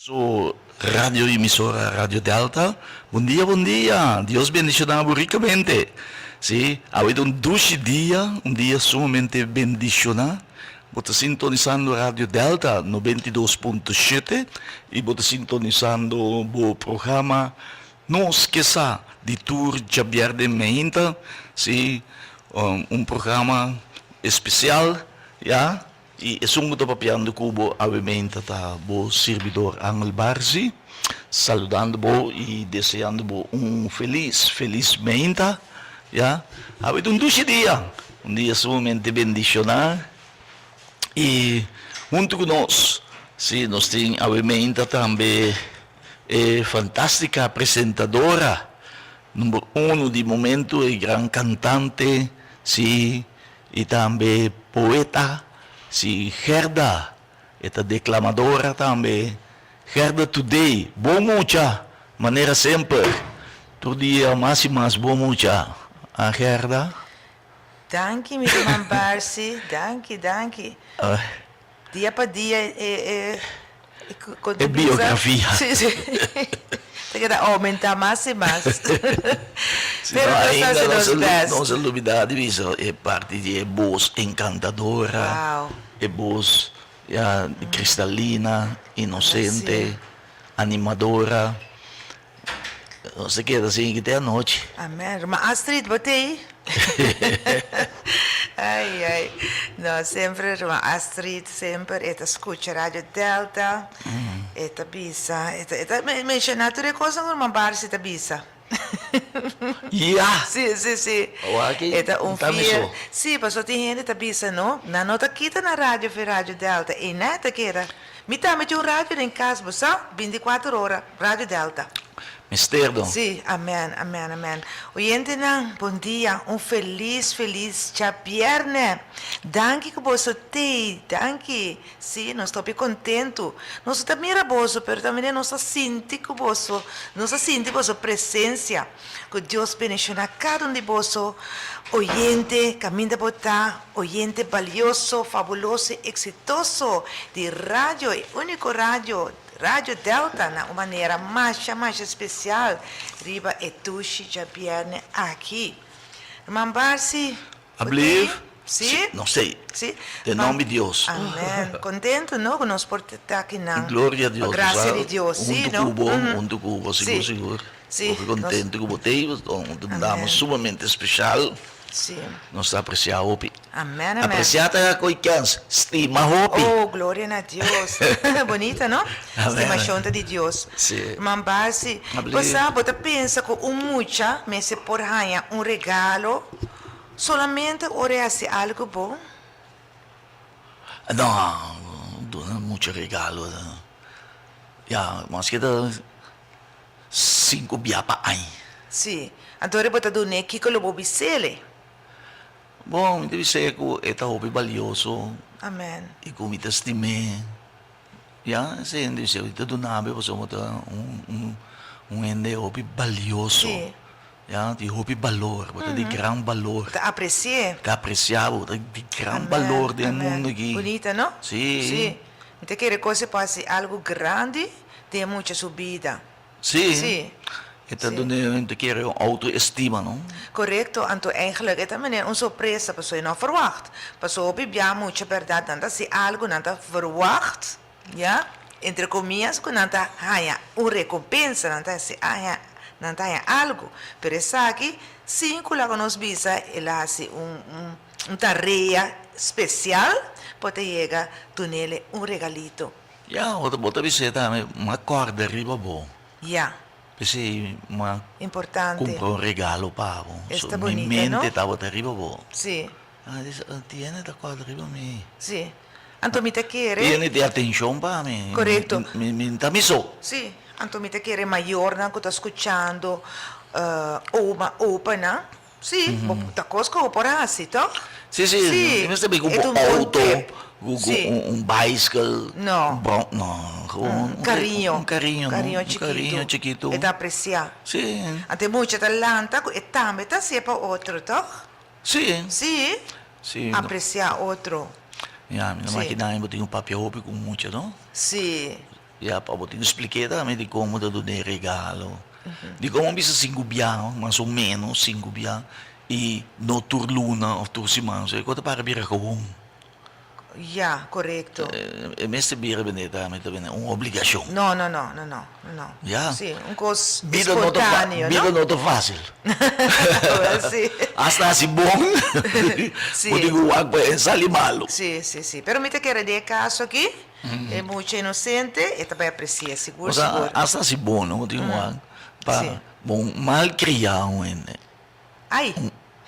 Su radio emisora Radio Delta. Bon dia, bon dia. Dios bendiciona bo ricamente. Si, awe ta un dushi dia, un dia sumamente bendiciona. Bo ta sintonisando Radio Delta 92.7 y bo ta sintonisando bo programa Nos Ke Sa di tur djabièrnè meinta. Si, un programa especial, ya. I esun ku ta papiando ku bo awe-meinta ta bo sirbidor Angel Barzi, saludando bo i deseando bo un felis, felis meinta, ya. Awe ta un dushi dia, un dia sumamente bendishoná i huntu ku nos, si, nos tin awe-meinta tambe e fantástika presentadora number uno di momento, e gran kantante, si. I tambe poeta, si Gerda, e ta declamadora tambe. Gerda Today, bo mucha, manera semper, tur dia mas i mas bo mucha, a Gerda? Danki mi ruman Barcy, danki, danki. Dia pa dia e e E biografia. Si, si. Ta keda aumenta mas i mas. Si no, ainda nos a nos a lubida di bisa e parti di e bos encantadora. Wow. E bos ya cristalina, inocente, animadora. Nos ta keda sin ki te anochi. Amen. Ruma Astrid, bo t'ei? Ai, ai. No, semper Ruma Astrid, semper e ta scucha Radio Delta. E ta bisa, e ta, e ta menciona tur e cosnan cu Ruma Barsi ta bisa. Ya! Si, si, si. Awaki E ta un ta fiel. miso. Si, pasobra tin hende ta bisa, no, nan no ta kita na radio fi Radio Delta. E nan ta keda. Mi tambe tin un radio den cas, bo sa, binticuater ora. Radio Delta. Mester don. Sí, amen, amen, amen. Oyentenan, bon dia, un felis, felis djabièrnè. Danki ku boso t'ei, danki. Sí, nos ta hopi kontentu. Nos no ta mira boso, pero ta manera nos ta sinti ku boso, nos ta sinti boso presensia. Ku Dios bendishoná kada un di boso, oyente, kaminda bo ta, oyente balioso, fabuloso i eksitoso di radio, e úniko radio Radio Delta na un manera masha masha spesial riba e dushi djabièrnè aki. Ruman Barsi, I bo believe. t'ei? Sí, Sí? nos t'ei. Sí. Den Ruman, nomber di Dios. Amèn. Kontentu, no, ku nos por ta akinan. Gloria a Pa Dios. Bo grasia sa, di Dios. Sí, huntu no? ku bo, huntu ku bo, sigur, Sí. sigur. Sí, Hopi nos. kontentu ku bo t'ei, un dama Amèn. sumamente spesial. Sí. Nos ta apresiá hopi. Amen, amen. Apresiá ta ko'i kens, stima hopi. Oh, gloria na Dios. Bonita, no? Amen. Stimashon ta di Dios. Sí. Ruman Barsi, bo sa, bo ta pensa ku un mucha mester por haña un regalo solamente ora e hasi algu bon? No, duna mucha regalo. Ya, maske ta Sinku bia pa añ. Sí. Anto ora bo ta dun'é, kiko lo bo bis'é? Bon, mi ta bis'é ku e ta hopi balioso. Amèn. I ku mi ta stim'é. Ya, esei hende bis'é, mi ta duna bo pasobra bo ta un un hende hopi balioso. Sí. Ya, di hopi balor, bo ta di gran balor. Bo ta apresi'é. Ta apresiá bo, bo ta di gran balor den e mundu aki. Bunita, no? Sí. Sí. Mi ta kere kos e por hasi algu grandi den e mucha su bida. Sí. Sí. E ta duna e ta kere un autoestima, no? Korekto, anto eigenlijk e ta manera un sorpresa pasobra e no a verwagt. Pasobra hopi bia mucha bèrdat nan ta hasi algu, nan ta verwagt, ya, entre komias, ku nan ta haña un rekompensa, nan ta hasi haña, nan ta haña algu. Pero esaki, sin ku laga nos bisa, el a hasi un un un tarea spesial por ta yega dunele un regalito. Ya, bo ta bis'é tambe, m'a kòrda riba bo. Ya. P'esei m'a Importante. kumpra un regalo pa bo. Es So, ta mi bonita, no? mente tabata riba bo. Sí. Ah, dis, Tiene ta kòrda riba mi. Sí. Anto mi ta kere. Tiene di atenshon pa mi. Korekto. Mi, mi ta mi so. Sí. Anto mi ta kere mayornan ku ta skuchando, oma, opanan, Sí, bo ta kos ku bo por hasi, tòg? Sí, sí, Sí, mi mester bin ku e bo ta un bon outo, tip. ku ku Sí. un un baiskel, No. bron, no, gewoon Un kariño. un kariño, no, Kariño un kariño chikitu. chikitu. E ta apresiá. Sí. Anto e mucha ta lanta ku e tambe ta hasié pa otro, tòg? Sí. Sí. Sí, no. Apresiá otro. Ya, mi no Sí. makiná bo tin un papia hopi ku un mucha, no? Sí. Ya, pa bo tin ku splik'é tambe dikon bo ta dun'é regalo. Dikon bo bisa sinku bia, mas o ménos sinku bia, i no tur luna òf tur siman. So e kos ta para bira gewoon. Ya, korekto. E mester bira bende tambe ta bende un obligashon. No, no, no, no, no, no. Ya. Sí, un kos Bida no ta fa, espontáneo, bida no? no ta fásil. Wel, sí. Asta hasi bon, Sí. bo tin ku wak pa e sali malu. Sí, sí, sí. Pero mi ta kere den e kaso aki, e mucha inosente, e ta bai apresi'é, sigur, Osea, sigur. asta hasi bon, no? Bo tin ku wak pa Sí. bo mal kriá un hende. Ai!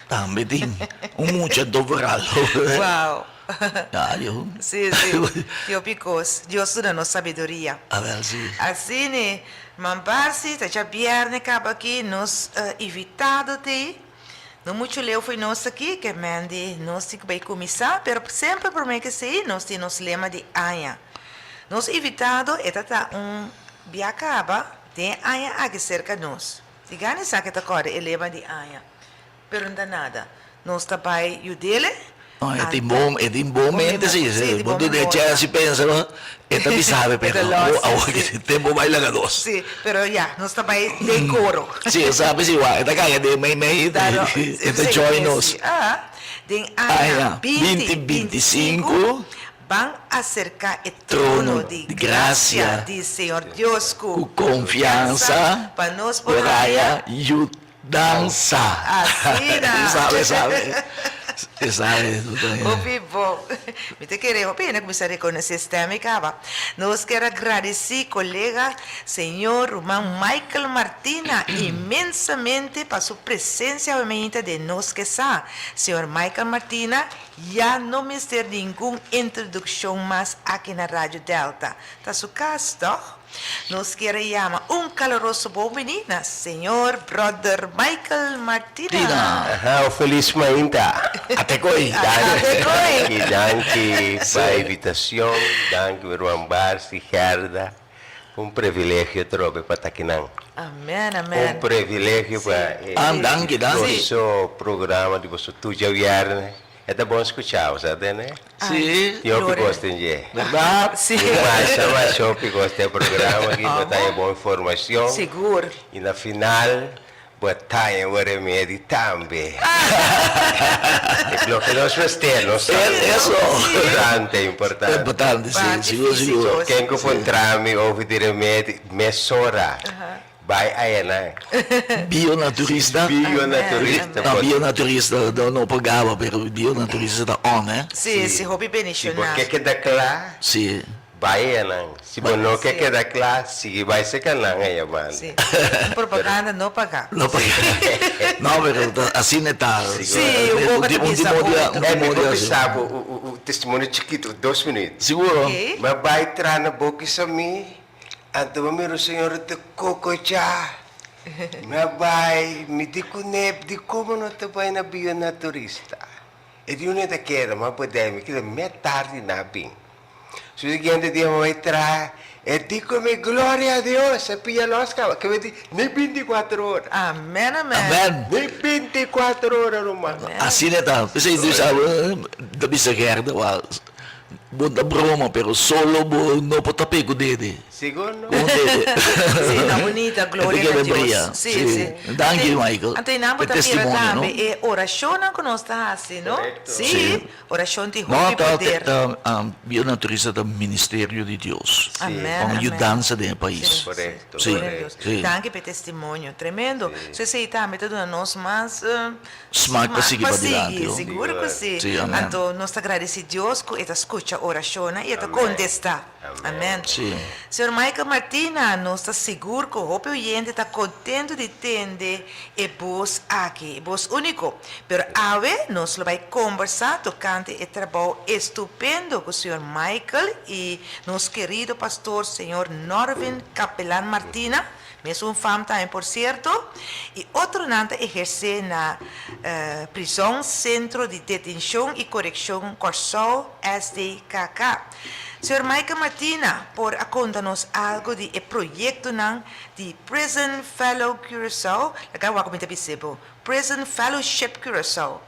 Tambe tin un mucha doveral. Wow! Ya, yo. Sí, sí. Tin hopi kos. Dios duna nos sabiduria. Awel, sí. Asina, Mambarsi, ta djabièrnè kaba aki, nos invitado t'ei. No muchu leu fo'i nos aki, ke men di nos tin ku bai kuminsá, pero semper promé ke esei nos tin nos lema di aña. Nos invitado e ta ta un bia kaba den e aña aki serka nos. Di gana esaki ta kòrda e lema di aña, pero no ta nada. Nos ta bai yud'ele. No, e tin bon, e tin bon mente si. Sí, Bo duna e chèns i pensa, no, e ta bisa mi, pero awor ki tempu bai laga nos. Sí, pero ya, nos ta bai den koro. Sí, e sabi si wak, e ta kaya den meimei, e ta join nos. Den aña binti 25. Ban aserká e trono di grasia di Señor Dios ku konfiansa, pa nos por haya yudansa. Asina. E sabe, e sabe. E sabe. Hopi bon. Mi ta kere hopi hende kuminsá rekonosé stèm i kaba. Nos kier a gradisí kolega Señor Ruman Michael Martina inmensamente pa su presensia awe mainta den Nos Ke Sa. Señor Michael Martina Ya no mester ningun introdukshon mas aki na Radio Delta. Ta su kas, tòg? Nos kier a yama un kaloroso bon biní na señor Brother Michael Martina. Aha, un felis mainta. Ate koi. Ate koi. Danki, danki pa e invitashon. Danki mi ruman Barsi, Gerda. Un privilegio trobe pa ta kinan. Amen, amen. Un privilegio pa e Ah, danki, danki. boso programa di boso tur djabièrnè. E ta bon skuchá, bo sa tende? Sí. Tin hopi kos den dje. Bèrdat? Sí. Masha, masha hopi kos den e programa aki. Bo ta haña bon informashon. Sigur. I na final Bo taña bo remedi tambe. E loke nos mester, nos sa. Eso. Importante, importante. Importante, si. Sigur, sigur. Ken ku puntra mi over di remedi, mesora bai ayanan. Bionaturista. Bionaturista. No, bionaturista no por gaba, pero bionaturista ta on, eh. Si, si, hopi bendishoná. Si bo ke keda kla. Si. Bai enan. Si bo no ke keda kla, sigui bai seka nan aya banda. Sí. Un propaganda no pagá. No pagá. No, pero ta asina e ta. Sí, un boka ta bisa otro. E mi por bisa bo un testimonio chikitu, dos minuut. Siguro. Mi a bai traha na Boki Samí, anto mi mira un señora ta kokochá. Mi a bai, mi di kuné, dikomo no ta bai na Bionaturista? E di un ta keda, ma podé mi keda met tardi na bin. Su siguiente dia mi bai traha, e di ku mi, Gloria a Dios, e pia los kaba. Ke mi di, ni binticuatro ora. Amen, amen. Amen. Ni binticuatro ora ruman. Asina ta. P'esei Dios a ta bisa Gerda, wa, bo ta broma, pero solo bo no por tap'é ku dede. Sigur no. Ku un dede. Sí, ta bunita, gloria na Dios. Sí, sí. Danki, Michael. Anto einan bo p'e ta mira testimonio, no? tambe e orashonnan ku nos ta hasi, no? Korekto. Sí. Orashon tin No, hopi ta, poder. ta, ta, bionaturista ta ministerio di Dios. Sí. Amen, Pa un amen. yudansa den e pais. Sí, Korekto, Sí, Gloria a Dios. sí. Danki pa e testimonio. Tremendo. Sí. So esei tambe ta duna nos mas Smak pa sigui pa padilanti, sigui. oh. Sigur ku si. Sí, amen. Anto nos ta gradisi Dios ku e ta skucha orashonnan i e ta Amen. kontestá. Amen. Amen. Sí. Señor Michael Martina, nos ta sigur ku hopi oyente ta kontentu di tende e bos aki, e bos úniko. Pero awe nos lo bai kombersá tokante e trabou estupendo ku señor Michael i nos kerido pastor señor Norvin Capelán Martina, mesun fam tambe por sierto, i otronan ta ehersé na Prizòn Sentro di Detenshon i Korekshon Kòrsou, SDKK. Señor Michael Martina por a konta nos algu di e proyektonan di Prison Fellow Curaçao, laga wak mi ta bis'é bo, Prison Fellowship Curaçao.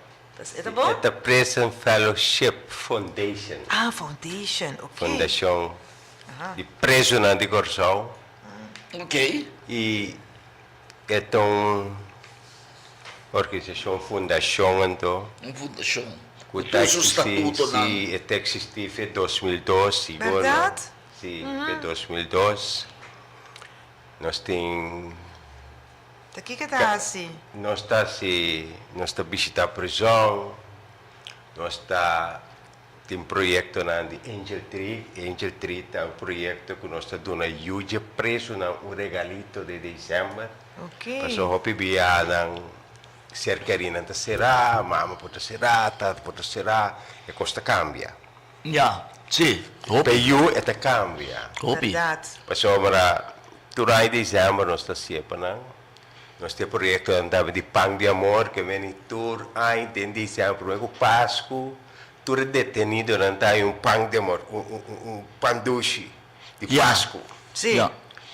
E ta bon? E ta Prison Fellowship Foundation. Ah, foundation, ok. Fundashon. Di presonan di Kòrsou. Ok. I e ta un organisashon, fundashon anto. Un fundashon. Ku Ku ta tur su eksistí, statutonan. si, e ta eksistí fe 2002, sigur no? Bèrdat? Si, fe 2002. Nos tin. Ta kiko ta hasi? Nos ta hasi, nos ta bishitá prizòn, nos ta tin proyektonan di Angel Tree. Angel Tree ta un proyekto ku nos ta duna yu dje prezunan un regalito den desèmber. Pasobra hopi biahanan ser kerínan ta será, mama por ta será, tata por ta será, e kos ta kambia. Ya, si, hopi. Pa yu e ta kambia. Hopi. Pasobra tur aña desèmber nos ta hasié pa nan. Nos tin e proyektonan tambe di Pan di Amor ke bini tur aña den desèmber promé ku Pasku. Tur e detenidonan ta haña un pan di amor, un un un un pan dushi di Ya. Pasku. Sí. Ya.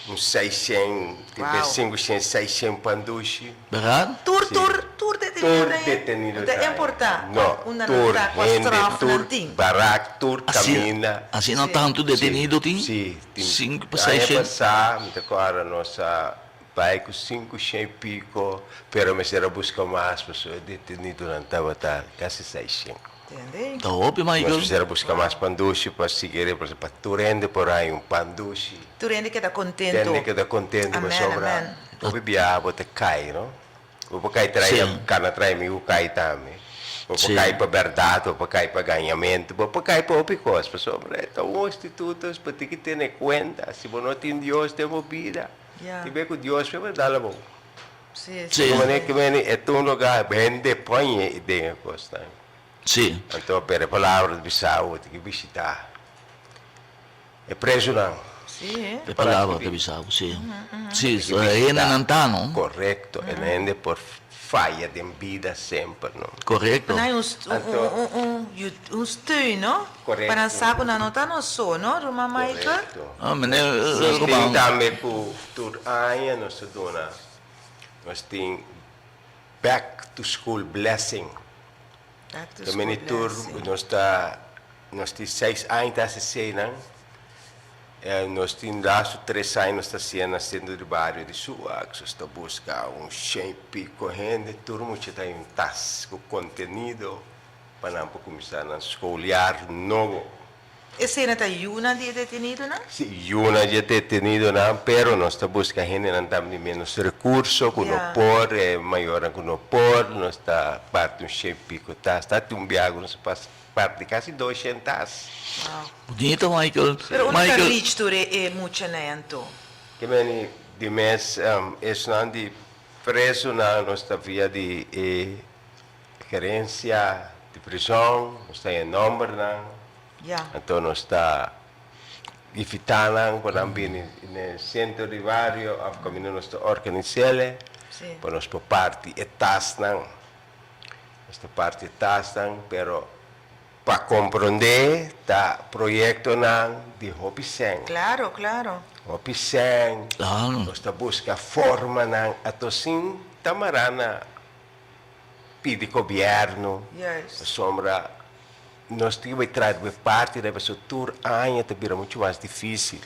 Un seishen, tin Wow. bes sinkushen, seishen pan dushi. Berdad? Tur, Sí. tur, tur detenido Tur ta haña? detenido No ta ta haña. importá No, unda nan tur ta, kua hende, straf tur nan tin. barak, tur Asina, kaminda. asina Sí. tantu Sí, detenido tin? sí, tin. Sinku pa Aña seishen? pasá mi ta kòrda nos a Bai ku 500 i piko, pero mester a buska mas pasobra e detenidonan tabata kasi 600. Tende? Ta hopi, Nos Michael. mester a buska mas pan dushi pa sigui reparti pa tur hende por haña un pan dushi. Tur hende keda kontento. Tur hende keda kontento Amen, pasobra amen. hopi biaha bo ta kai, no? Bo por kai trae Sí. kana trae mi ku kai tambe. Bo por Sí. kai pa bèrdat, bo por kai pa gañamentu, bo por kai pa hopi kos pasobra e ta un instituto bo tin ki tene kuenta si bo no tin Dios den bo bida. Ti be ku Dios pe por dal abou. Sí, Sí. Como ne ke meni e ta un lugar hende poñe den e kosnan. Sí. Anto pero e palabra ta bisa bo tin ke bishita e prezunan. Sí. E palabra ta bisa bo, sí. Sí, e hendenan ta, no? Korekto, e hende por faya den bida semper, no? Korekto. Nan un, un, un, un, un steun, no? Korekto. Pa nan sa ku nan no ta nos so, no, ruman Michael? Korekto. Ah, meneer, Nos tin ruman. tambe ku tur aña nos ta duna, nos tin back to school blessing. Back to Ta school meni tur blessing. nos ta, nos tin seis aña ta hasi eseinan. Nos tin lastu tres aña nos ta haciendo na centro di bario di Suak. Nos ta busca un shen y pico hende, tur mucha ta un tas cu contenido pa nan por cuminsa nan schooljaar nobo. Esei ta yunan di e detenidonan? Si, yunan di e detenidonan, pero nos ta busca hendenan tambe di menos recurso cu no por, e mayornan cu no por, nos ta parti un shen y pico tas. Ta tin un biaha cu nos a pasa. Parti casi 200 tas. Bunito Michael. Pero unda ta Michael. reach tur e e muchanan anto? Ke meni di mes esnan di presonan nos ta via di e gerencia di prison nos ta e nombernan Ya. anto nos ta invita nan pa nan bini na e centro di bario of caminda nos ta organisele Si. pa nos por parti e tasnan. Nos ta parti tasnan, pero pa komprondé ta proyektonan di hopi sèn. Klaro, klaro. Hopi sèn. Klaro. Nos ta buska formanan ato sin ta mará na pidi gobièrnu. Juist. Pasobra nos tin bai traha di parti dai pasobra tur aña ta bira muchu mas difísil.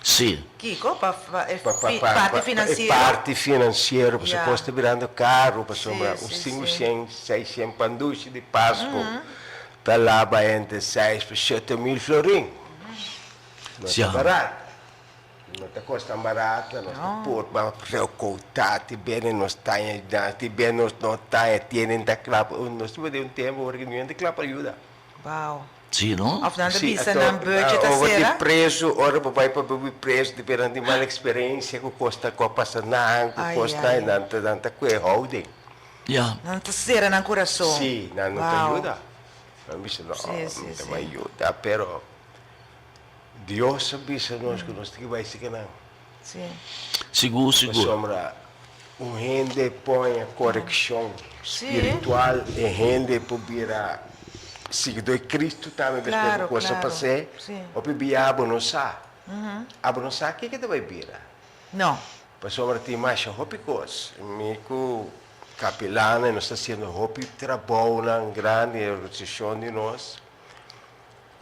Sí. Kiko? Pa pa e Pa pa fi pa parti pa e finansiero? parti finansiero pasobra Ya. kos ta birando karu pasobra Sí, un sí, sinku sí. shen seis shen pandushi di Pasku ta laba entre seis pa 7000 florin. No Sí. ta barat. No ta kos tan barata, nos ta por pa rekoutá ti bene nos taña yuda, ti bene nos no taña tienen ta kla pa nos tabata den un tempu ora ku niun ta kla pa yuda. Wow. Sí, no? Of nan ta Sí, bisa anto nan budget a ora di sera? preso, ora bo bai pa bibi preso, di bira nan tin mal eksperensia ku kos ta ku a pasa nan, ku Ai, kos ta, ai. nan ta nan ta kue houding. Ya. Nan ta sera nan kurason. Sí, nan no ta Wow. yuda. Nan bisa no, Sí, sí, mi ta sí. bai yuda, pero Dios a bisa nos ku nos tin ku bai sigi nan. Sí. Sigur, sigur. Pasobra un hende poña korekshon Sí. spiritual, e hende por bira siguidó di Cristo tambe despues Claro, ku kos a claro. pas'é. Sí. Hopi bia abo no sa. Abo no sa kiko ta bai bira. No. Pasobra tin masha hopi kos. Mi ku kapelana nos ta hasiendo hopi trabounan grandi, e organisashon di nos.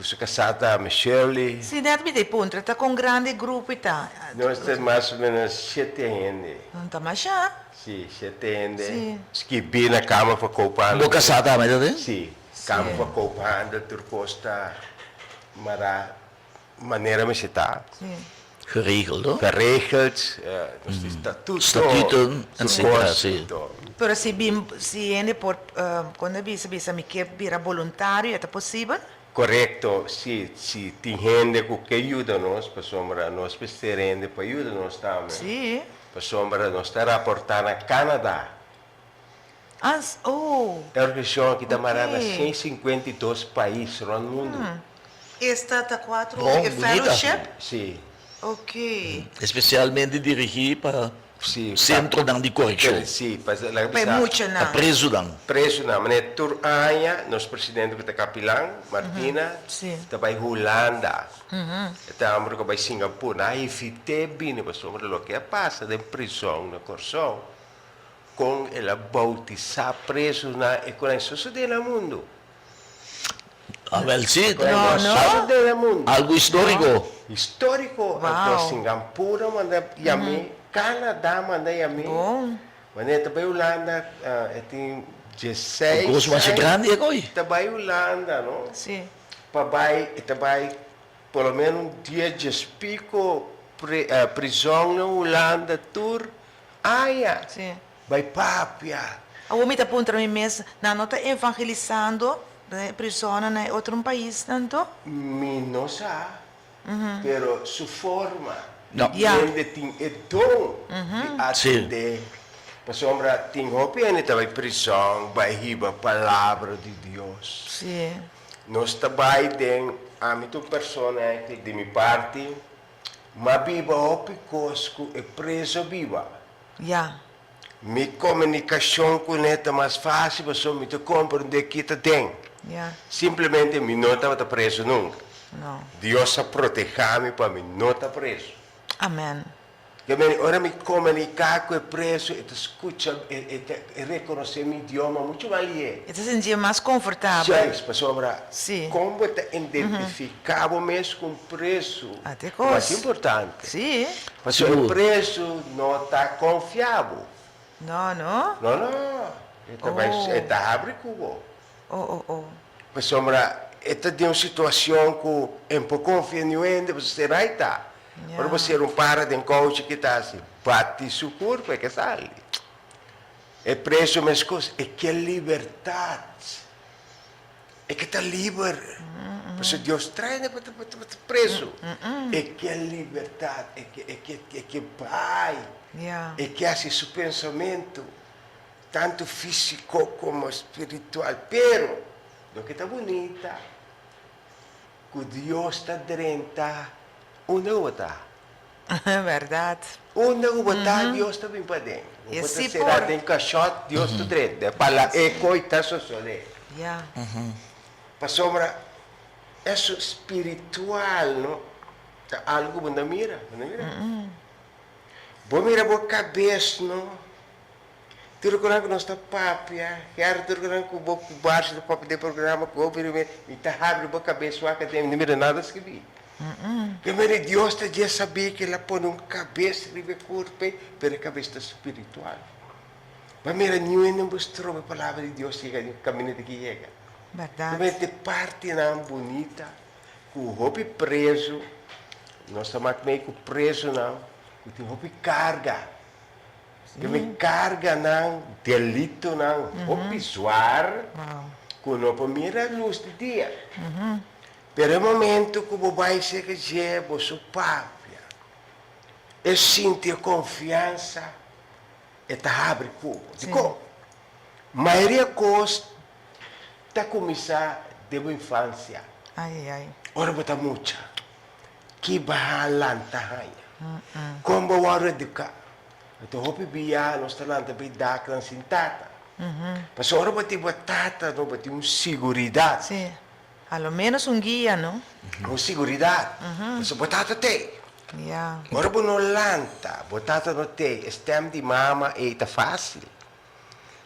Ku su kasá ta Shirley. Si, net mi ta e puntra, ta kon grandi e grupo i ta? Nos ta mas o menos shete hende. No ta masha. Si, shete hende. Si. Skibí na Kamer van Koophandel. Bo kasá tambe ta den? Si, Kamer van Koophandel tur kos ta mará manera mester ta. Si. Geregeld, no? Geregeld, nos tin statuto. Statuten, etcetera, si. Pero si bin, si hende por, kon ta bisa, bisa mi ke bira boluntario, e ta posibel? Korekto, si, si tin hende ku ke yuda nos, pasobra nos mester hende pa yuda nos tambe. Si. Pasobra nos ta raportá na Canada. Ah, oh. E organisashon aki ta mará na Oké. 152 pais rònt mundu. Esta ta kuatro Bon, e bunita. fellowship? Si. Ok. Espesialmente dirigí pa Si, pa sentronan di korekshon. Si, pa laga Pa e bisa. muchanan. Pa prezunan. Prezunan. Manera tur aña nos presidente ku ta Kapilan, Martina, Si. ta bai Hulanda. E ta hamber ku a bai Singapur. Nan a invit'é bini pasobra loke a pasa den prizòn na Kòrsou, kon el a boutisá prezunan e ku nan sosodé na mundu. Awel si, No, no. Sosodé na mundu. Algu histórico. Histórico. Wow. Anto Singapur a manda yam'é, Canada manda yam'é. Bon. Wanneer ta bai Hulanda e tin diesseis E kos masha grandi e koi. Ta bai Hulanda no. Si. Pa bai e ta bai por lo menos un dia dies pico prizon na Hulanda tur aña. Si. Bai papia. Awor mi ta puntra mi mes, nan no ta evangelisando e prisonan na e otro paisnan anto? Mi no sa, pero su forma. No. Ya. Hende tin e don di atendé. Pasobra tin hopi hende ta bai prison bai hiba palabra di Dios. Sí. Nos ta bai den, ami ta un persona ku di mi parti, m'a biba hopi kos ku e preso biba. Ya. Mi komunikashon kuné ta mas fásil pasobra mi ta komprendé ki ta den. Ya. Simplemente mi no tabata preso nunka. No. Dios a protehá mi pa mi no ta preso. Amèn. Ke meni ora mi komuniká ku e preso e ta skucha, e ta rekonosé mi idioma muchu mas lié. E ta sintié mas konfortabel. Juist, pasobra Sí. kon bo ta identifiká bo mes ku un preso Ate ta mas kos. importante. Sí. Pasobra e preso no ta konfia bo. No, no? No, no. E ta bai, Oh. e ta habri ku bo. Oh, oh, oh. Pasobra e ta den un situashon ku e no por konfia niun hende, pasobra sera e ta. Ora bo sera un para den kouchi ki ta hasi? Bati su kurpa e ke sali. E preso meskos, e ke libertat. E ke ta liber. Pasobra Dios trae pa ta preso. E ke libertat, e ke e ke e ke bai. E ke hasi su pensamentu, tantu físiko komo spiritual. Pero, loke ta bunita, Ku Dios ta drenta unda ku bo ta. Bèrdat. Unda ku bo ta, Dios ta bin paden. Bo E por ta si sera por. den kashòt, Dios ta drenta. Pa la e koi ta sosodé. Ya. Pasobra eso spiritual no ta algu ku bo no mira. Bo no mira. Bo mira bo kabes no. Tur ku nos ta papia, Gerda, tur ku bo ku Barcia ta papia den programa ku hopi mi, mi ta habri bo kabes wak aden, mi no mira nada skibí. Primero Dios ta dje sabí ku el a pone un kabes riba e kurpa ei, pero e kabes ta spiritual. Bo mira niun hende no por stroba e palabra di Dios yega den kaminda di ki yega. Bèrdat. Primero te partinan bunita ku hopi prezu, nos ta mak mei ku prezunan ku tin hopi karga. Ke mi karganan delitonan hopi zwar ku no por mira lus di dia. Pero e momento ku bo bai serka dje bo su papia, e sinti e konfiansa, e ta habri ku bo. Dikon? Mayoria kos ta kuminsá den bo infansia, ora bo ta mucha. Ki baha lanta haña? Kon bo wòrdu eduká? Anto hopi bia nos ta lanta bay daknan sin tata. Pasobra ora bo tin bo tata no bo tin un siguridat. Sí, a lo menos un guia no. Un siguridat. Pasobra bo tata t'ey. Ya. Ora bo no lanta, bo tata no t'ey, e stèm di mama ey ta fásil.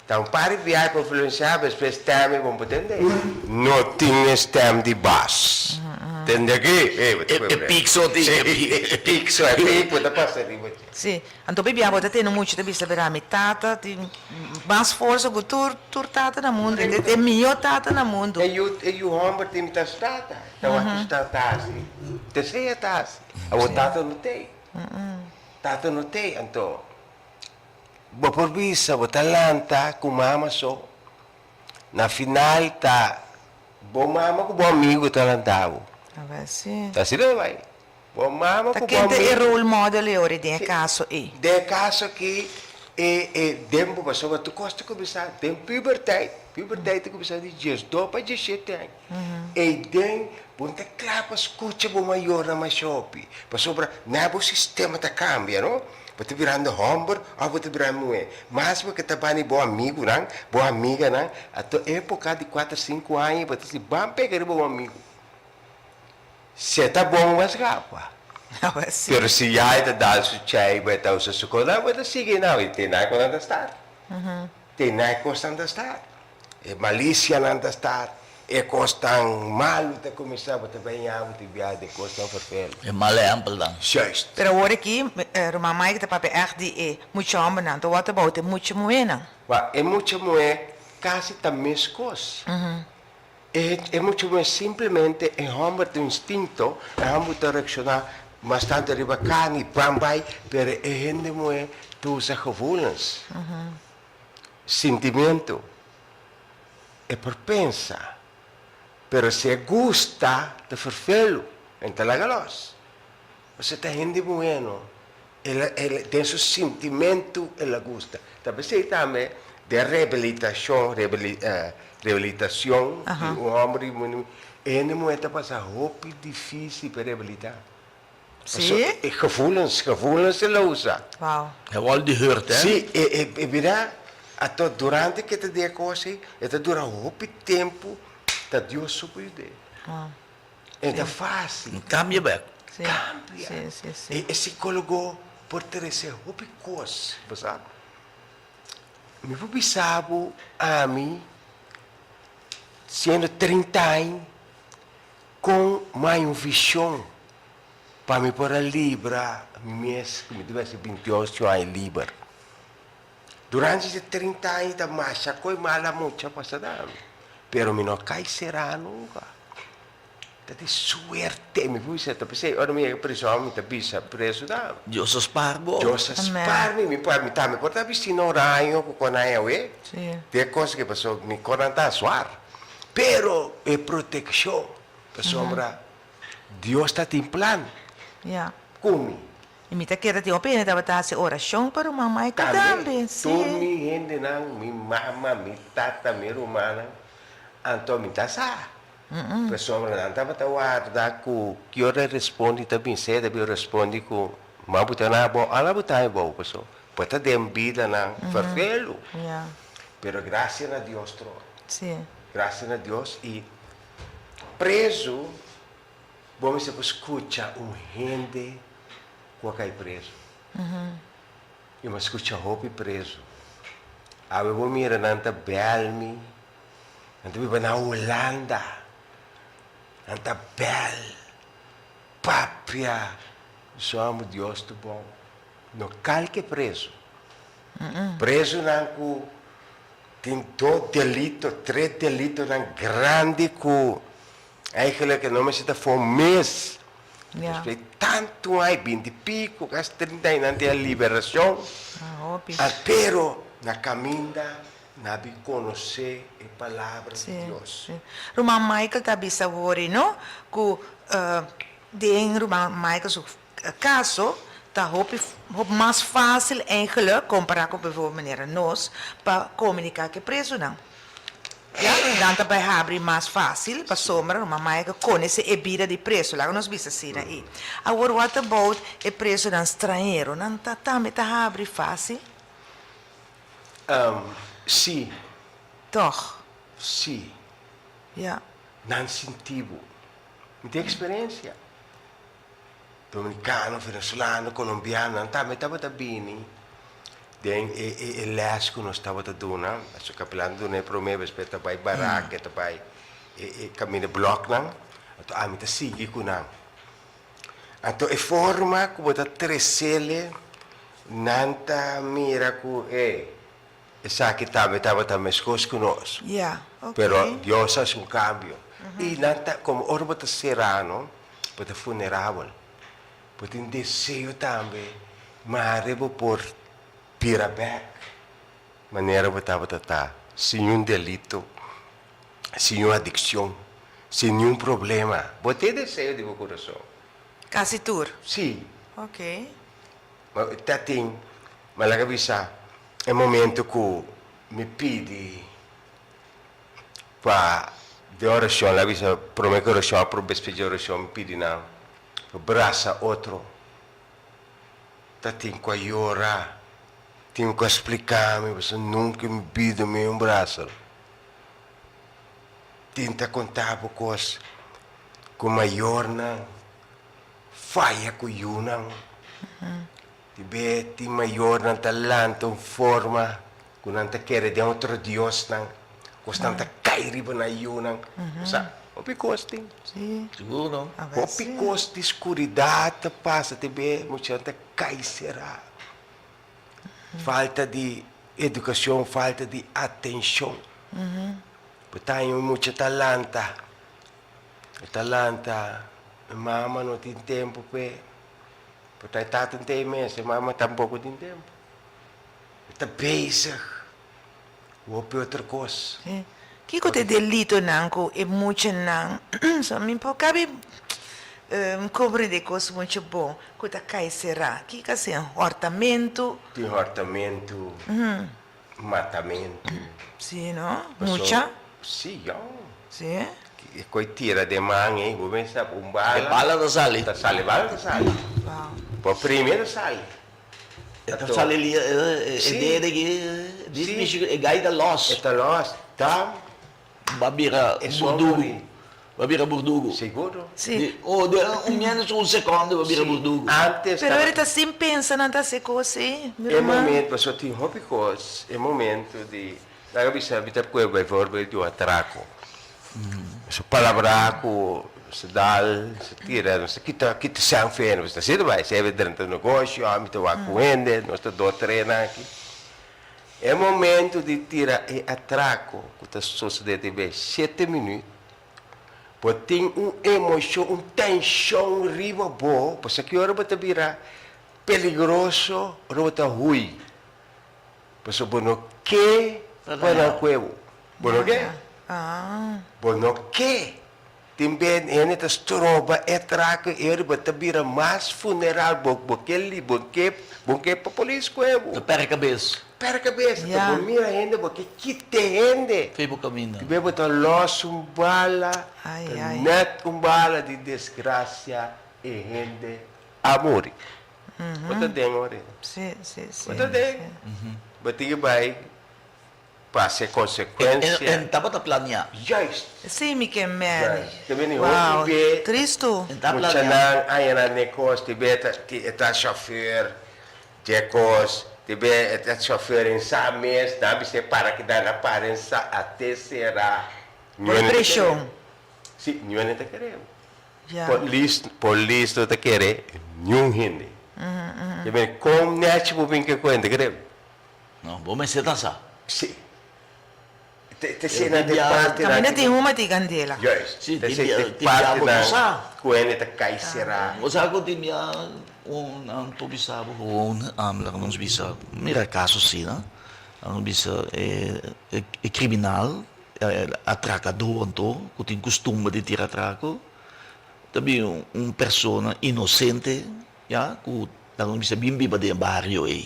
Ta un par di biaha ku influensiá despues stèm i bon por tende. No tin e stèm di bas. Tende aki? E e pik so tin e pik. E pik so, e pik bo ta pasa riba dje. Sí. Anto bibia bo ta tene muchu ta bisa bera mi tata tin mas forsa ku tur tur tata na mundu. E e mihó tata na mundu. E yu e yu hòmber tin ta su tata. Ta wak su tata ta hasi. Ta esei e ta hasi. Awor tata no t'ei. Tata no t'ei anto. Bo por bisa bo ta lanta ku mama so. Na final ta bo mama ku bo amigu ta lanta bo. Ta asina ta bai. Bo mama Ta ku bo ken ta e amigu. role model e ora den e kaso ei? Den e kaso aki e e den bo pasobra tur kos ta kuminsá den puberteit. Puberteit ta kuminsá di diesdos pa diesshete aña. Ei den bo no ta kla pa skucha bo mayornan mas hopi, pasobra na bo sistema ta kambia, no? Bo ta birando hòmber òf bo ta birando muhé. Mas bo ke ta bani bo amigunan, bo amiganan, ato époka di kuater, sinku aña bo ta si ban pega riba bo amigu. Si e ta bon bo a skapa. Pero si ya e ta dal su chei, bo e ta usa su kos, bo ta sigui nan, i te nan ku nan ta start. Te nan e kosnan ta start. E malisianan ta start, e kosnan malu ta kuminsá, bo ta bañá, bo ta biaha den kosnan ferfelu. E mal ehèmpelnan. Juist. Pero awor aki, ruman Mike ta papia ègt di e mucha hòmbernan, ta what about e mucha muhénan? Wak, e mucha muhé kasi ta meskos. E e mucha muhé simplemente e hòmber ta un instinto, e hòmber ta reakshoná mas tantu riba karni, bam bai, pero e hende muhé ta usa gevoelens. Sentimiento, e por pensa, pero si e gusta ta ferfelu, en ta laga los. Pasobra ta hende muhé no, el a el den su sintimentu el a gusta. Ta p'esei tambe den rehabilitacion, rehabilitacion di un homber y un muhé, e hende muhé ta pasa hopi dificil pa rehabilita. Sí? E gevoelens, gevoelens e lo usa. Wow. E wòl di hurt, hè? Sí, e, e, e bira, ato durante ke ta di e kos ei, e ta dura hopi tempu, ta Dios so por yud'é. Wow. E ta fásil. No kambia bèk. Sí. Kambia. Sí, sí, sí. E, e sikólogo por trese hopi kos, bo sa. Mi por bisa bo, ami, siendo trinta aña, Kon mai un vision pa mi por a libra mi mes ku mi ta bira bintiocho aña liber. Durante e trinta aña ta masha koe mala mucha pasa na mi, pero mi no kai sera nunka. Ta di suerte mi por bisa, ta p'esei ora mi yega prison mi ta bisa preso na mi. Dios a spar bo. Dios a spar mi, mi por mi tambe por ta bisti na oraño ku kon aña awe, te kos ke pasobra mi konan ta suar. Pero e protekshon, pasobra Dios ta tin plan ku mi. I mi ta kere tin hopi hende tabata hasi orashon pa ruman Michael tambe. Tambe, tur mi hendenan, mi mama, mi tata, mi rumannan, anto mi ta sa. Pasobra nan tabata warda ku ki ora e respondi ta bin sede, bo respondi ku ma bo ta na abou, ala bo ta abou, pasobra bo ta den bidanan ferfelu. Pero gracia na Dios tro. Sí. Gracia na Dios y preso bo mester por scucha un hende cu a cay preso. Y mi a scucha hopi preso. Awe bo mira nan ta bel mi, nan ta biba na Hulanda, nan ta bel, papia, so amo Dios ta bon. No calke preso. Presonan ku tin dos delito, tres delitonan grandi ku eigenlijk e no mester ta for mes. Despues di tantu aña, binti piko, kasi trinta aña nan tin e liberashon. Pero na kaminda nan a bin konosé e palabra di Dios. Ruman Michael ta bisa wori no ku den ruman Michael su Caso ta hopi hopi mas fácil eigenlijk compará cu bijvoorbeeld manera nos pa comunica cu e presonan. Ya, nan ta bay habri mas fácil pasobra no mama e conoce e bida di preso, laga nos bisa asina ei. Awor what about e presonan stranhero? Nan ta tambe ta habri fácil? Sí. Toch? Sí. Ya. Nan sinti bo. Mi tin experiencia. Dominicano, Venezolano, Colombiano, nan tambe tabata bini. Den e e e les ku nos tabata duna, su kapelan duna e promé bes, pero ta bai barak, e ta bai e e kaminda blòknan, anto ami ta sigui ku nan. Anto e forma ku bo ta tresele, nan ta mira ku e esaki tambe tabata meskos ku nos. Ya, ok. Pero Dios a hasi un kambio. I nan ta, komo ora bo ta será no, bo ta funerabel. Bo tin deseo tambe, mare bo por bira bek manera bo tabata ta, sin niun delito, sin niun adikshon, sin niun problema. Bo tin deseo di bo kurason. Kasi tur? Si. Ok. Ma ta tin, ma laga bisa e momento ku mi pidi pa den orashon, laga bisa prome ku orashon, aprobé spes di orashon mi pidi nan. Brasa otro. Ta tin cu a yora, tin cu a splica mi pasobra nunca mi bida mi un brasa. Tin ta conta bo cos cu mayornan faya cu yunan. Di be tin mayornan ta lanta un forma cu nan ta kere den otro diosnan, cosnan ta cay riba nan yunan. Sa, hopi cos tin. Sigur no. Hopi cos di scuridad ta pasa te be muchanan ta cay cera. Falta di educacion, falta di atencion. Bo ta haña un mucha ta lanta, e ta lanta, e mama no tin tempo p'e. Por ta e tata n'tei mes, e mama tampoco tin tempo. E ta bezig ku hopi otro kos. Sí. Kiko ta e delitonan ku e muchanan, so mi por kabi komprende kos mucho bon, ku ta kai será? Kiko a ser? Hòrtamentu? Tin hòrtamentu, matamentu. Sí, no? Mucha? Sí, yòn. Sí? E koi tira den man ei, bo mester un bala. E bala ta sali. Ta sali, bala ta sali. Wow. Bo primi e ta sali. E ta sali li e dede aki, dis mishi e gai ta los. E ta los, ta. Ba bira burdugu, ba bira burdugu. Seguro. Si. Oh, den un menos un secondo ba bira burdugu. Antes Pero ora ta sin pensa nan ta haci cos ei, mi E ruman. momento, pasobra tin hopi cos, e momento di, laga bisa mi ta pue bijvoorbeeld di un atraco. Su palabra cu su dal, su tira, nos ta kita kita san fe, nos ta asina bai, sebe drenta negocio, ami ta wak cu hende, nos ta do trena aki. E momento di tira e atraco cu ta sosode te be shete minuut, bo tin un emocion, un tension riba bo, pasobra ki ora bo ta bira peligroso, ora bo ta huy, pasobra bo no ke pa nan cue bo. Bo no ke? Bo no ke? Tin be hende ta stroba e trako e ora bo ta bira mas funeral bo bo ke li bo ke bo ke pa polis kue bo. Ta perde kabes. Perde kabes. Ta bo mira hende bo ke kite hende. Fe bo kaminda. Tin be bo ta los un bala ta net un bala di desgracia e hende a muri. Bo ta den ora. Bo ta den. Bo tin ke bai. Pasa e konsekuensia. En tabata planea. Juist. Sí, mi ke men. Juist. Te bini Wow, hopi be. tristu. En ta planea. Muchanan aña nan ne kos, te be ta e ta chauffeur dje kos, te be e ta chauffeur en sa mes, nan bisa e para keda na para en sa a te sera. Por preshon. Sí, niun hende ta kere. Ya. Polis, polis no ta kere niun hende. Te bini kon nechi bo bin ke ku hende kere. No, bo mester ta sa. Si. Te te sena de parte nan. Caminda tin huma tin candela. Juist. Si, Te tin sena bia, de tin bia parte bo no nan sa. ku hende ta kai será. Bo sa ku tin bia un nan por bisa bo gewoon laga nos bisa mira kaso asina laga nos bisa e e kriminal e atrakador anto ku tin kustumber di tira atrako ta bin un persona inosente ya ku laga nos bisa bin biba den e bario ei.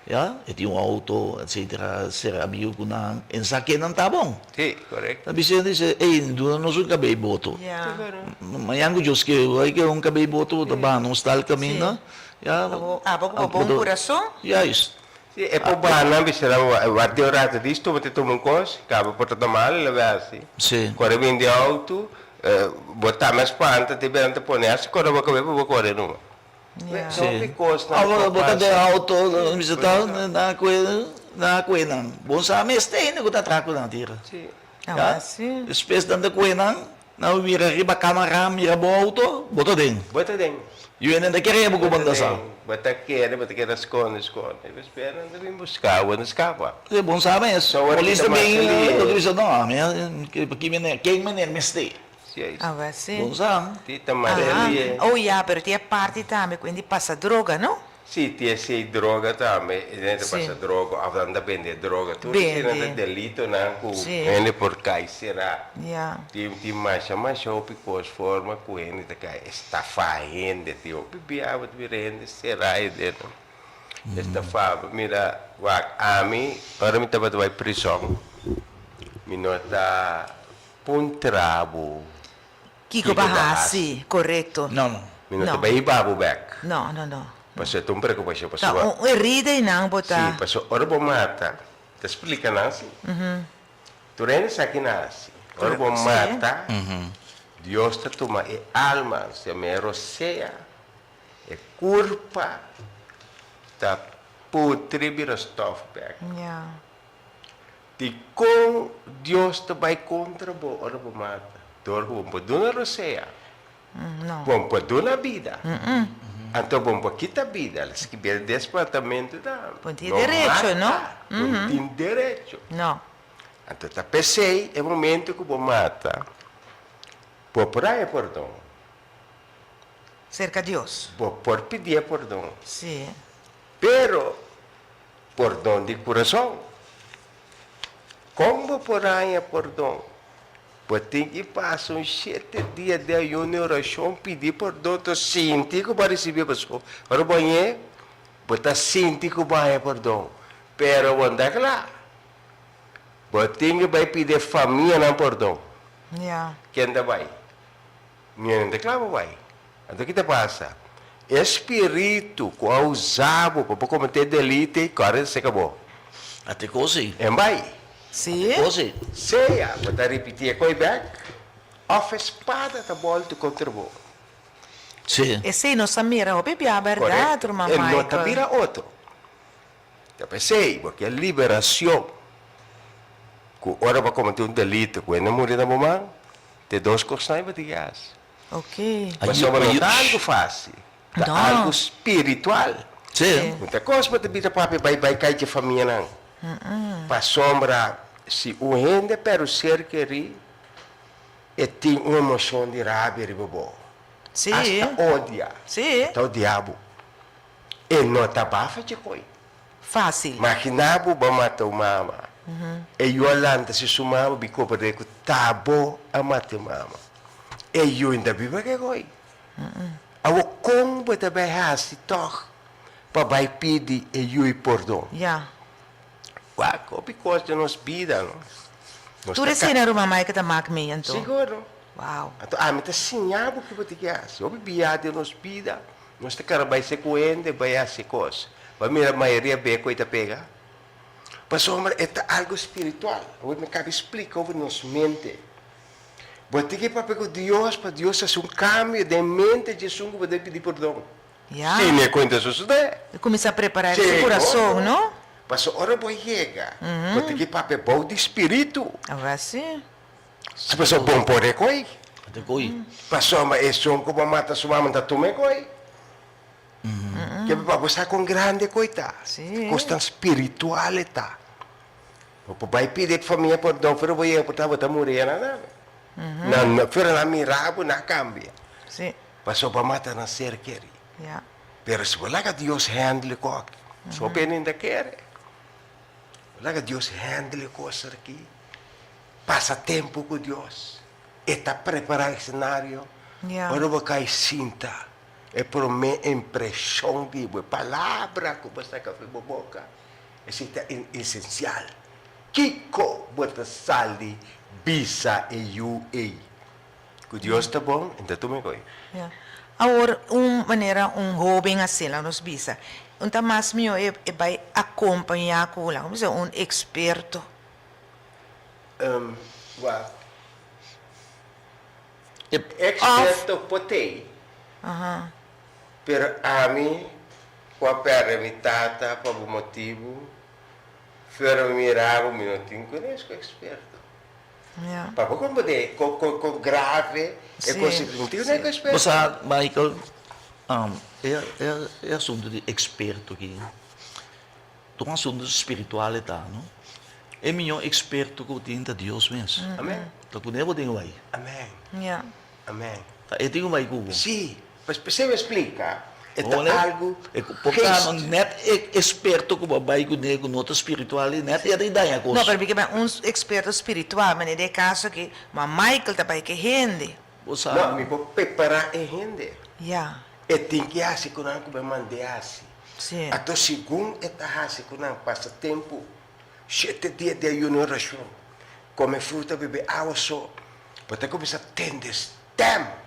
Ya, e tin un auto, etcetera, sera amigo cu nan, en sa kenan ta bon. Sí, correcto. Ta bisa dice, ey, duna nos un cabey boto. Ya. Mañan cu Dios ke, bay ke un cabey boto, bo ta baha nos tal caminda. Ya. Abo, abo cu bo bon curason. Juist. Sí, e por baha nan bisa nan, wak den un rato dis, tuma te tuma un cos, caba por ta ta malo, lo bay haci. Sí. Core bin den auto, bo ta mes spanta, te bira nan ta pone haci, core bo cabey pa bo core numa. Ja. Sí. Hopi kosnan Awor ku bo ta den pasa. auto, mi ta na kue na kue nan. Bon sa mester hende ku ta traha ku nan tira. Sí. Awor sí. Despues nan ta kue nan, nan mira riba kamera, mira bo auto, bo ta den. Bo ta den. Yu hende ta kere bo ku bo ta sa. Bo ta kere, bo ta keda skonde, skonde. Despues nan ta bin buska bo, nan skapa. Sí, bon sa mes. So ora Polis ki ta ta bin, mas ta bisa no, ami ki meneer, ken meneer mester. Awe si. Bon sa. Ti ta mas Aha. elie. Oh ya, pero tin e parti tambe cu hende pasa droga, no? Si, tin esey droga tambe. E hende ta Si. pasa droga of nan ta bende droga. Tur esey nan ta Bende. delitonan cu Si. hende por cay sera. Ya. Tin tin masha masha hopi cos forma cu hende ta cay estafa hende. Tin hopi bia bo ta mira hende sera e dedo. Estafa. Mira, wak, ami ora mi tabata bay prison mi no ta. Puntra bo Kiko ba hasi, korekto. No, no. Mi no ta bai hiba bo bek. No, no, no. Pasobra e ta un preokupashon. Ta Pasobra. un herida einan bo ta. Si, pasobra ora bo mata, ta splika nan si. Tur hende sa ki nan hasi. Ora bo mata, Dios ta tuma e alma, osea mi e rosea, e kurpa ta putri bira stof bek. Ya. Dikon Dios ta bai kontra bo ora bo mata? Dor ku bo por duna rosea, bo por duna bida, anto bo por kita bida. La skibia des mandamentu ta, Bo tin derecho, no? Bo tin derecho. Anto ta p'esei e momento ku bo mata, bo por haña pordon. Serka Dios. Bo por pidié pordon. Sí. Pero Pordon di kurason. Kon bo por haña pordon? Bo tin ki pasa un shete dia di ayuno i orashon pidi pordon ta sinti ku bo a risibí pasobra ora bo hañ'é bo ta sinti ku bo haña pordon pero bo no ta kla. Bo tin ki bai pidi e famianan pordon. Ken ta bai? Mi no ta kla pa bai. Anto ki ta pasa? E spiritu ku a usa bo pa bo kometé delito ei kòrda ta seka bo. A te kos ei. En bai. Sí. A te kos ei. Sea bo ta ripití e koi bèk, òf e spada ta bòltu kontra bo. Sí. Esei nos a mira hopi bia bèrdat, Korekto. ruman E no ta Michael. bira otro. Ta p'esei bo ke liberashon ku ora bo a kometé un delito ku hende muri na bo man, te dos kosnan ei bo tin ke hasi. Pasobra no ta algu fásil, ta algu spiritual. No ta kos bo ta bira papia bai bai kai dje famianan. Pasobra si un hende pèrdè un ser kerí, e tin un emoshon di rabia riba bo, asta odia, e ta odia bo. E no ta bafa dje koi. Fácil. Maginá bo bo a mata un mama. E yu a lanta si su mama bi kobr'é ku ta bo a mata e mama. E yu inda biba ke koi. Awor kon bo ta bai hasi tòg pa bai pidi e yu i pordon? Ya. Wak, hopi kos den nos bida, no? Nos Tur ta esei ka. na ruman Mike ta mak mi anto. Sigur, no? Wow. Anto ami ta siña bo ke bo tin ke hasi. Hopi bia den nos bida. Nos ta kara bai se ku hende bai hasi kos. Bo a mira mayoria be ku e ta pega? Pasobra e ta algu spiritual. Awor mi kabi splika over nos mente. Bo tin ki papia ku Dios pa Dios hasi un kambio den mente di esun ku bo debe pidi pordon. Ya. Si no e kuenta sosodé. E kuminsá prepará su kurason, no? Pasobra ora bo yega, bo tin ki papia bou di spiritu. Awor si. Si pasobra bon por e koi. Ta koi. Pasobra esun ku bo mata su mama ta tuma e koi. Ke pa bo sa kon grandi e koi ta. Si. Kos tan spiritual e ta. Bo por bai pidi e famia pordon pero bo yega por ta bo ta muri ya nan. Nan no pero nan mira bo nan kambia. Si. Pasobra bo a mata nan ser keri. Ya. Pero si bo laga Dios handle e kos aki. So bini ta kere. Bo laga Dios handle e kos aki. Pasa tempu ku Dios. E ta prepará e senario. Ora bo kai sinta, e promé impreshon di bo, e palabra ku bo saka for bo boka, esei ta esensial. Kiko bo ta sali bisa e yu ei? Ku Dios ta bon, e ta tuma e koi. Awor, un manera un hóben asina nos bisa, un ta mas mihó e bai akompañá ku, laga mi bisa, un eksperto. Wak. Experto potei. Pero ami ku a pèrdè mi tata pa bo motibu, Pero mi mira bo, mi no tin kunes ku eksperto. Pa bo komprendé kon grave e kos ei, mi no tin kunes ku eksperto. Bo sa, Michael, e asuntu di eksperto aki ta un asuntu spiritual e ta, no? E mihó eksperto ku bo tin ta Dios mes. Amen. Ta kuné bo tin ku bai. Amen. Amen. Ta e tin ku bai ku bo. Sí, Pues p'esei mi a splika, e ta algu Por ta no net e experto ku bo a bai kuné ku no ta spiritual ei, net e a ta daña kos. No, pero mi ke bai un experto spiritual, manera den e kaso aki, ma Michael ta bai ku e hende. Bo sa. No, mi por prepará e hende. Ya. E tin ke hasi ku nan ku bo a mand'é hasi. Sí. Anto segun e ta hasi ku nan pasa tempu, shete dia di ayuno i orashon, kome fruta, bebe awa so, bo ta kuminsá tende stèm.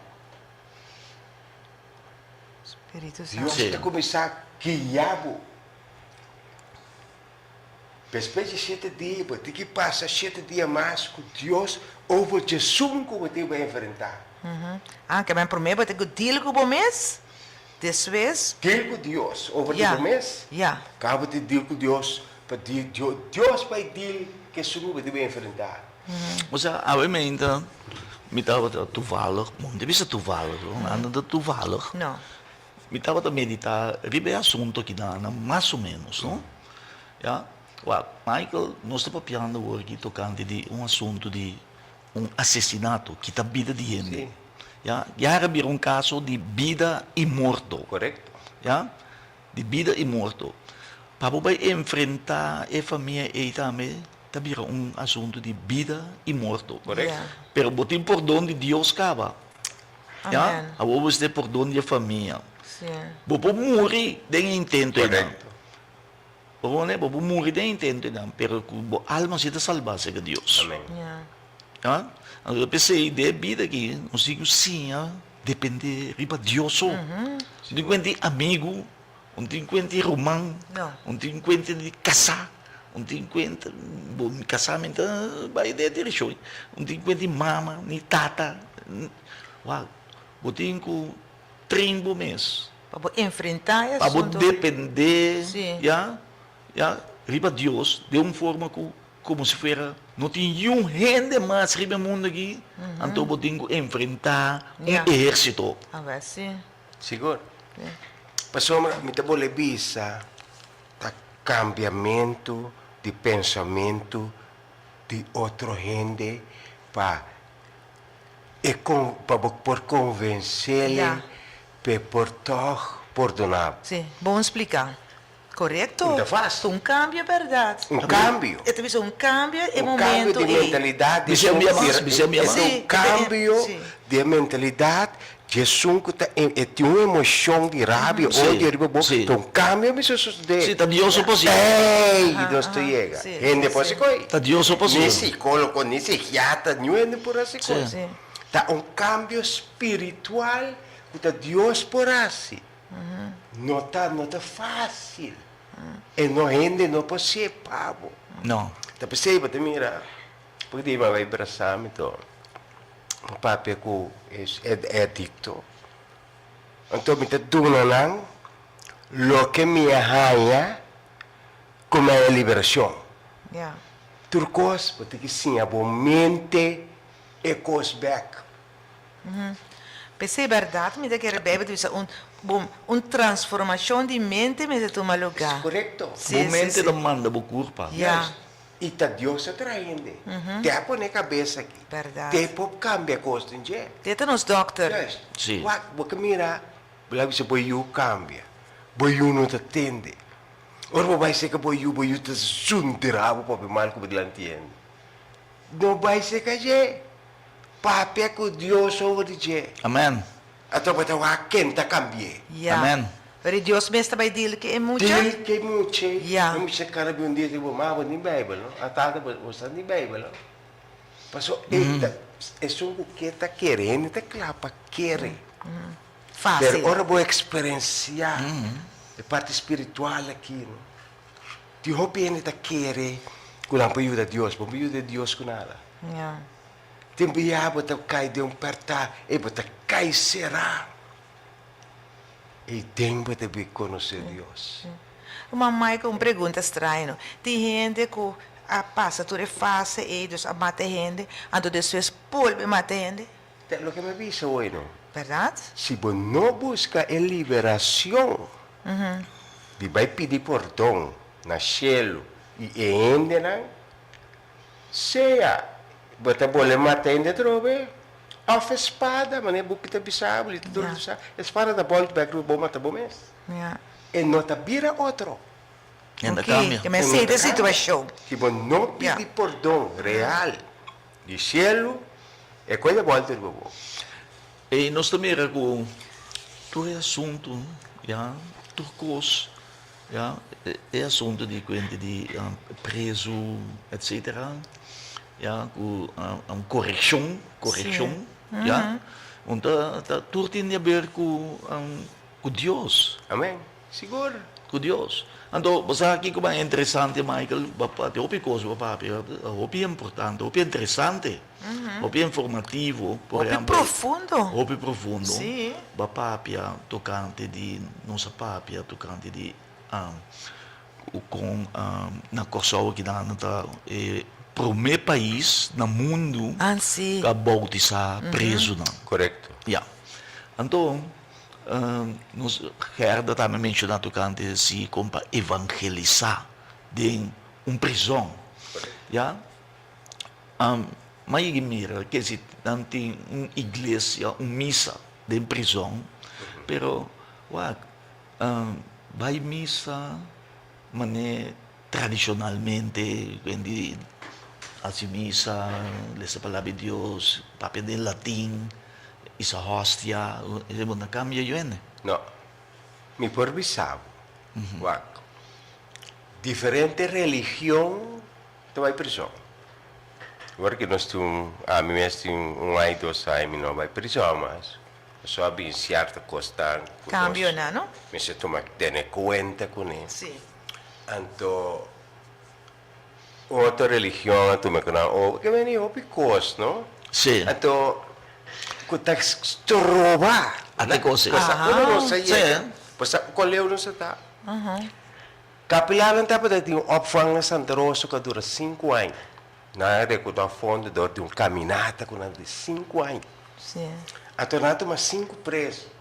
Spiritu Santu. Dios ta kuminsá guia bo. Despues di shete dia, bo tin ki pasa shete dia mas ku Dios over djesun ku bo tin ku enfrentá. Ah, ke men promé bo tin ku deal ku bo mes, despues. Deal ku Dios over di bo mes. Ya. Kaba di deal ku Dios, pa Dios bai deal ku esun ku bo tin ku enfrentá. Osea, awe meinta mi tabata toevallig, bo no ta bisa toevallig no, nan ta toevallig. No. Mi tabata medita riba e asunto aki nan, mas o menos no. Ya, wak, Michael, nos ta papiando awor aki tocante di un asunto di un asesinato, kita bida di hende. Si. Ya, ya a bira un caso di bida y morto. Correcto. Ya, Di bida i morto. Pa bo bai enfrentá e famia ei tambe ta bira un asuntu di bida i morto. Korekto. Pero bo tin pordon di Dios kaba. Ya? Awor bo mester pordon di e famia. Bo por muri den e intento einan. Korekto. Bo por bo por muri den e intento einan, pero ku bo alma si ta salbá serka Dios. Amen. Ya? Anto p'esei den e bida aki nos tin ku siña. Depende riba Dios so. Un tin kuenta di amigu, un tin kuenta di ruman, un tin kuenta di kasá, un tin kuenta, bo mi kasá mi ta bai den e direkshon, un tin kuenta di mama ni tata. Wak, bo tin ku train bo mes. Pa bo enfrentá e Pa bo asuntu. depende, ya, ya, riba Dios den un forma ku Como si fuera no tin niun hende mas riba e mundo aki, anto bo tin cu enfrenta un ehercito. A si. Sigur. Pasobra mi ta bolbe bisa ta cambiamento di pensamento di otro hende pa e pa bo por convencele p'e por tog pordona bo. Si, bon splica. Korekto. Un ta fásil. Un kambio bèrdat. Un kambio. E ta bisa un kambio e Un momento kambio di ei. mentalidat di Bisa esun un bia ku mas, bira bisa un bia mas. e un kambio di e mentalidat di esun ku ta e tin un emoshon di rabia, Sí, odio riba bo, sí. ta un kambio mester sosodé. Sí, ta Dios su posibel. Ey, nos ta yega. Hende por hasi koi. Ta Dios su posibel. Ni sikólogo, ni sikiatra, niun hende por hasi koi. Sí. Ta un kambio spiritual ku ta Dios por hasi. No ta no ta fácil. E no hende no por sepa bo. No. Ta p'esei bo ta mira, porque di mi a bai brasa mi to un papia ku e e adikto. Anto mi ta duna nan loke mi a haña ku mi a haña liberashon. Ya. Tur kos bo tin ki siña bo mente e kos bèk. P'esei bèrdat mi ta kere Beibel ta bisa un bon un transformashon di mente mester tuma lugá. Es korekto. Sí, Bo sí, mente sí. ta manda bo kurpa. Ya. Juist. I ta Dios a traha hende. Te a pone kabes aki. Bèrdat. Te por kambia kos den dje. Te ta nos dòkter. Juist. Sí. Wak, bo ke mira, bo la bisa bo yu kambia. Bo yu no ta tende. Ora bo bai seka bo yu, bo yu ta zundra bo papia mal ku bo dilanti hende. No bai seka dje. Papia ku Dios over di dje. Amen. Ato bo ta wak ken ta kambi'é. Ya. Amen. Pero e Dios mes ta bai deal ku e mucha? Deal ku e mucha. Ya. E mucha kara bin un dia di bo, Ma bo tin Bijbel no? A tata bo sa tin Bijbel no? Paso e ta esun ku ke ta kere, hende ta kla pa kere. Fácil. Pero ora bo eksperensiá e parti spiritual aki no, tin hopi hende ta kere ku nan por yuda Dios, bo no por yuda Dios ku nada. Ya. Tin bia bo ta kai den un pèrtá i bo ta kai será. Ei den bo ta bin konosé Dios. Ruman Michael, un pregunta straño. Tin hende ku a pasa tur e fase ei, dus a mata hende, anto despues bolbe mata hende? Ta loke mi a bisa hoy no. Bèrdat? Si bo no buska e liberashon di bai pidi pordon na shelu i e hendenan, sea bo ta bole mata hende atrobe òf e spada, manera e buki ta bisa bo, literatura ta bisa, e spada ta bòlt bèk riba bo mata bo mes. E no ta bira otro. E no ta kambia. E no ta kambia. Si bo no pidi pordon real di shelu, e koe ta bòlta riba bo. E nos ta mira ku tur e asuntu, ya, tur kos, ya, e asuntu di kuenta di prezu, etsetera, ya, ku korekshon, korekshon, ya, un ta tur tin di aber ku. Ku Dios. Amen. Sigur. Ku Dios. Anto, bo sa kiko mas interesante, Michael? Bo a papia hopi kos, bo a papia hopi importante, hopi interesante, hopi informativo. Por Hopi ehempel, profundo. Hopi profundo. Sí. Bo a papia tokante di, nos a papia tokante di kon na Kòrsou akinan ta e promé pais na mundu Ah, sí. ku a boutisá prezunan. Korekto. Ya. Anto, Nos Gerda tambe menshoná tokante si kon pa evangelisá den un prizòn. Ya. Ma yegi mira ke si nan tin un iglesia, un misa den prizòn, pero wak bai misa manera tradishonalmente di hasi misa, lesa palabra di Dios, papia den latin. Isa hostia, esei bo na cambia yuende. No. Mi por bisa bo, wak, diferente religion ta bai prison. Awor ki nos tin un, ami mes tin un ai dos ai mi no bai prison mas, pasobra a bin cierto cosnan cu nos Cambionan, no? mester tuma tene cuenta cune. Sí. Anto Otro religion a tuma cu nan over, ke beni hopi cos, no? Sí. Anto, cu ta stroba. Ate cos ei. Cosa uno no sa yega. Pues con leu no sa ta. Capelannan tabata tin un opvang na Santa Rosa cu a dura cinco aña. Nan a recaudá fondo door di un caminata cu nan di cinco aña. Sí. Anto nan a tuma cinco preso.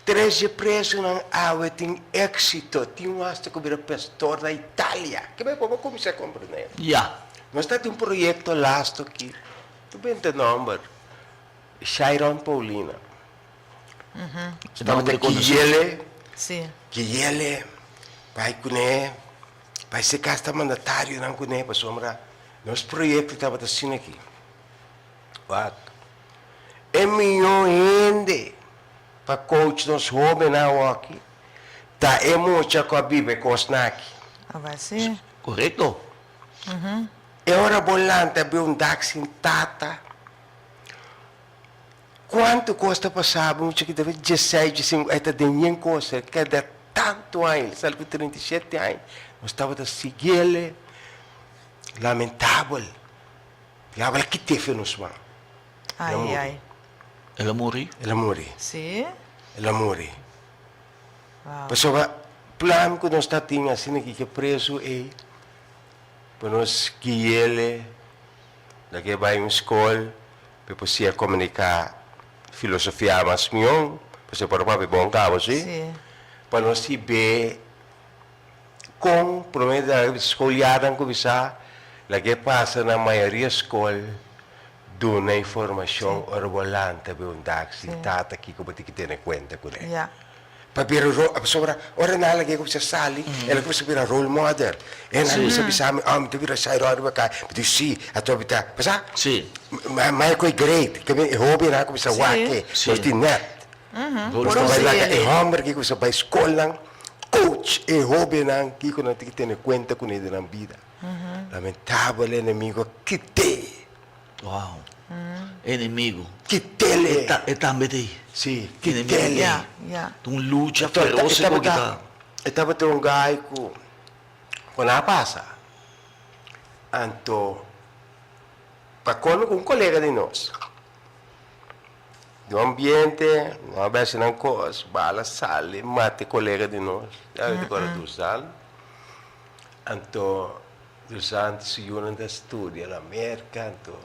Tres dje presonan awe tin éxito, tin un hasta ku bira pastor na Italia. Ke bai bo kuminsá komprendé? Ya. Nos ta tin un proyekto lastu aki, tu benta nòmber, Shairon Paulina. E nòmber konosí. Guiele, Sí. Guiele, bai kuné, bai seka hasta mandatarionan kuné, pasobra nos proyekto tabata asina aki. Wak. E mihó hende pa coach nos hóbennan awoki ta e mucha ku a biba e kosnan aki. Aba si. Korekto. E ora bo lanta bia un dak sin tata, kuantu kos ta pasa bo mucha ki ta dieseis, diesinku, e ta den yen kos, e keda tantu aña, el sali ku 37 aña, nos tabata siguiel, lamentabel. Diabel a kit'é fe nos man. El a Ai, muri. ai. El a muri? El a muri. Sí? El a muri. Wow. Pasobra plan ku nos ta tin asina ki ke prezu ei, pa nos gui'el na ke bai un skol, pa e por siña komuniká filosofia mas mihó, pasobra e por a papia bon kaba, sí? Sí. Pa nos hib'é Kon promé da skolianan kuminsá lag'é pasa na mayoria skol duna informashon ora bo lanta be un dak sin tata kiko bo tin ki tene kuenta kuné. Pa bira ro pasobra ora nan lag'é kuminsá sali el a kuminsá bira role model e nan kuminsá bisa mi oh mi ta bira sai rònt riba kai mi di si ato mi ta bo sa mai ku e great ke e hobennan a kuminsá wak e nos tin nèt. Nos ta bai laga e hòmber kiko sa bai skolnan, coach e hóbennan kiko nan tin ki tene kuenta kuné den nan bida. Lamentabel enemigo a kit'é. Wow. Enemigo. Kit'é. E tambe ta ei. Sí, kit'é. Ya, ya. Ta un lucha feroz ku kita. E tabata un guy ku ku nan a pasa. Anto pa kono ku un kolega di nos. Den un ambiente, nan a bèsha nan kos, bala sali mata e kolega di nos, ya mi ta kòrda Dusan. Anto Dusan su yunan ta studia na Merka, anto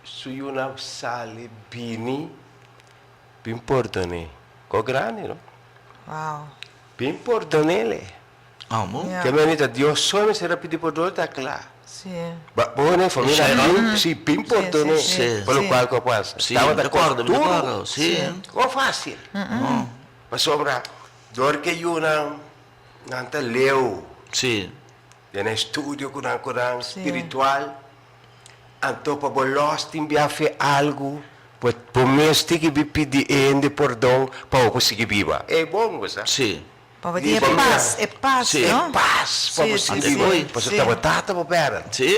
su yunan sali bini bin pordon'é. Ko grandi no? Wow. Bin pordon'é. Amo. Ja. Ke manita Dios so mester a pidi pordon ta kla. Sí. Ba bo ne familia Sí. bin si bin pordone Sí, sí, pa lo sí. cual cu a pasa. Sí, Tabata mi ta acorda, mi ta duro. acorda. Sí. No facil. Pasobra dor ke yunan nan ta leu Sí. den e studio cu nan cu nan Sí. spiritual anto pa bo los tin bia fe algo bo bo mes tin ki bi pidi hende pordon pa bo por sigui biba. E bon bo sa. Sí. Pa bo tin e pas, e pas, Sí. no? E pas pa bo Sí, sigui sí, biba. sí. Pasobra ta bo tata bo pèrdè. Sí.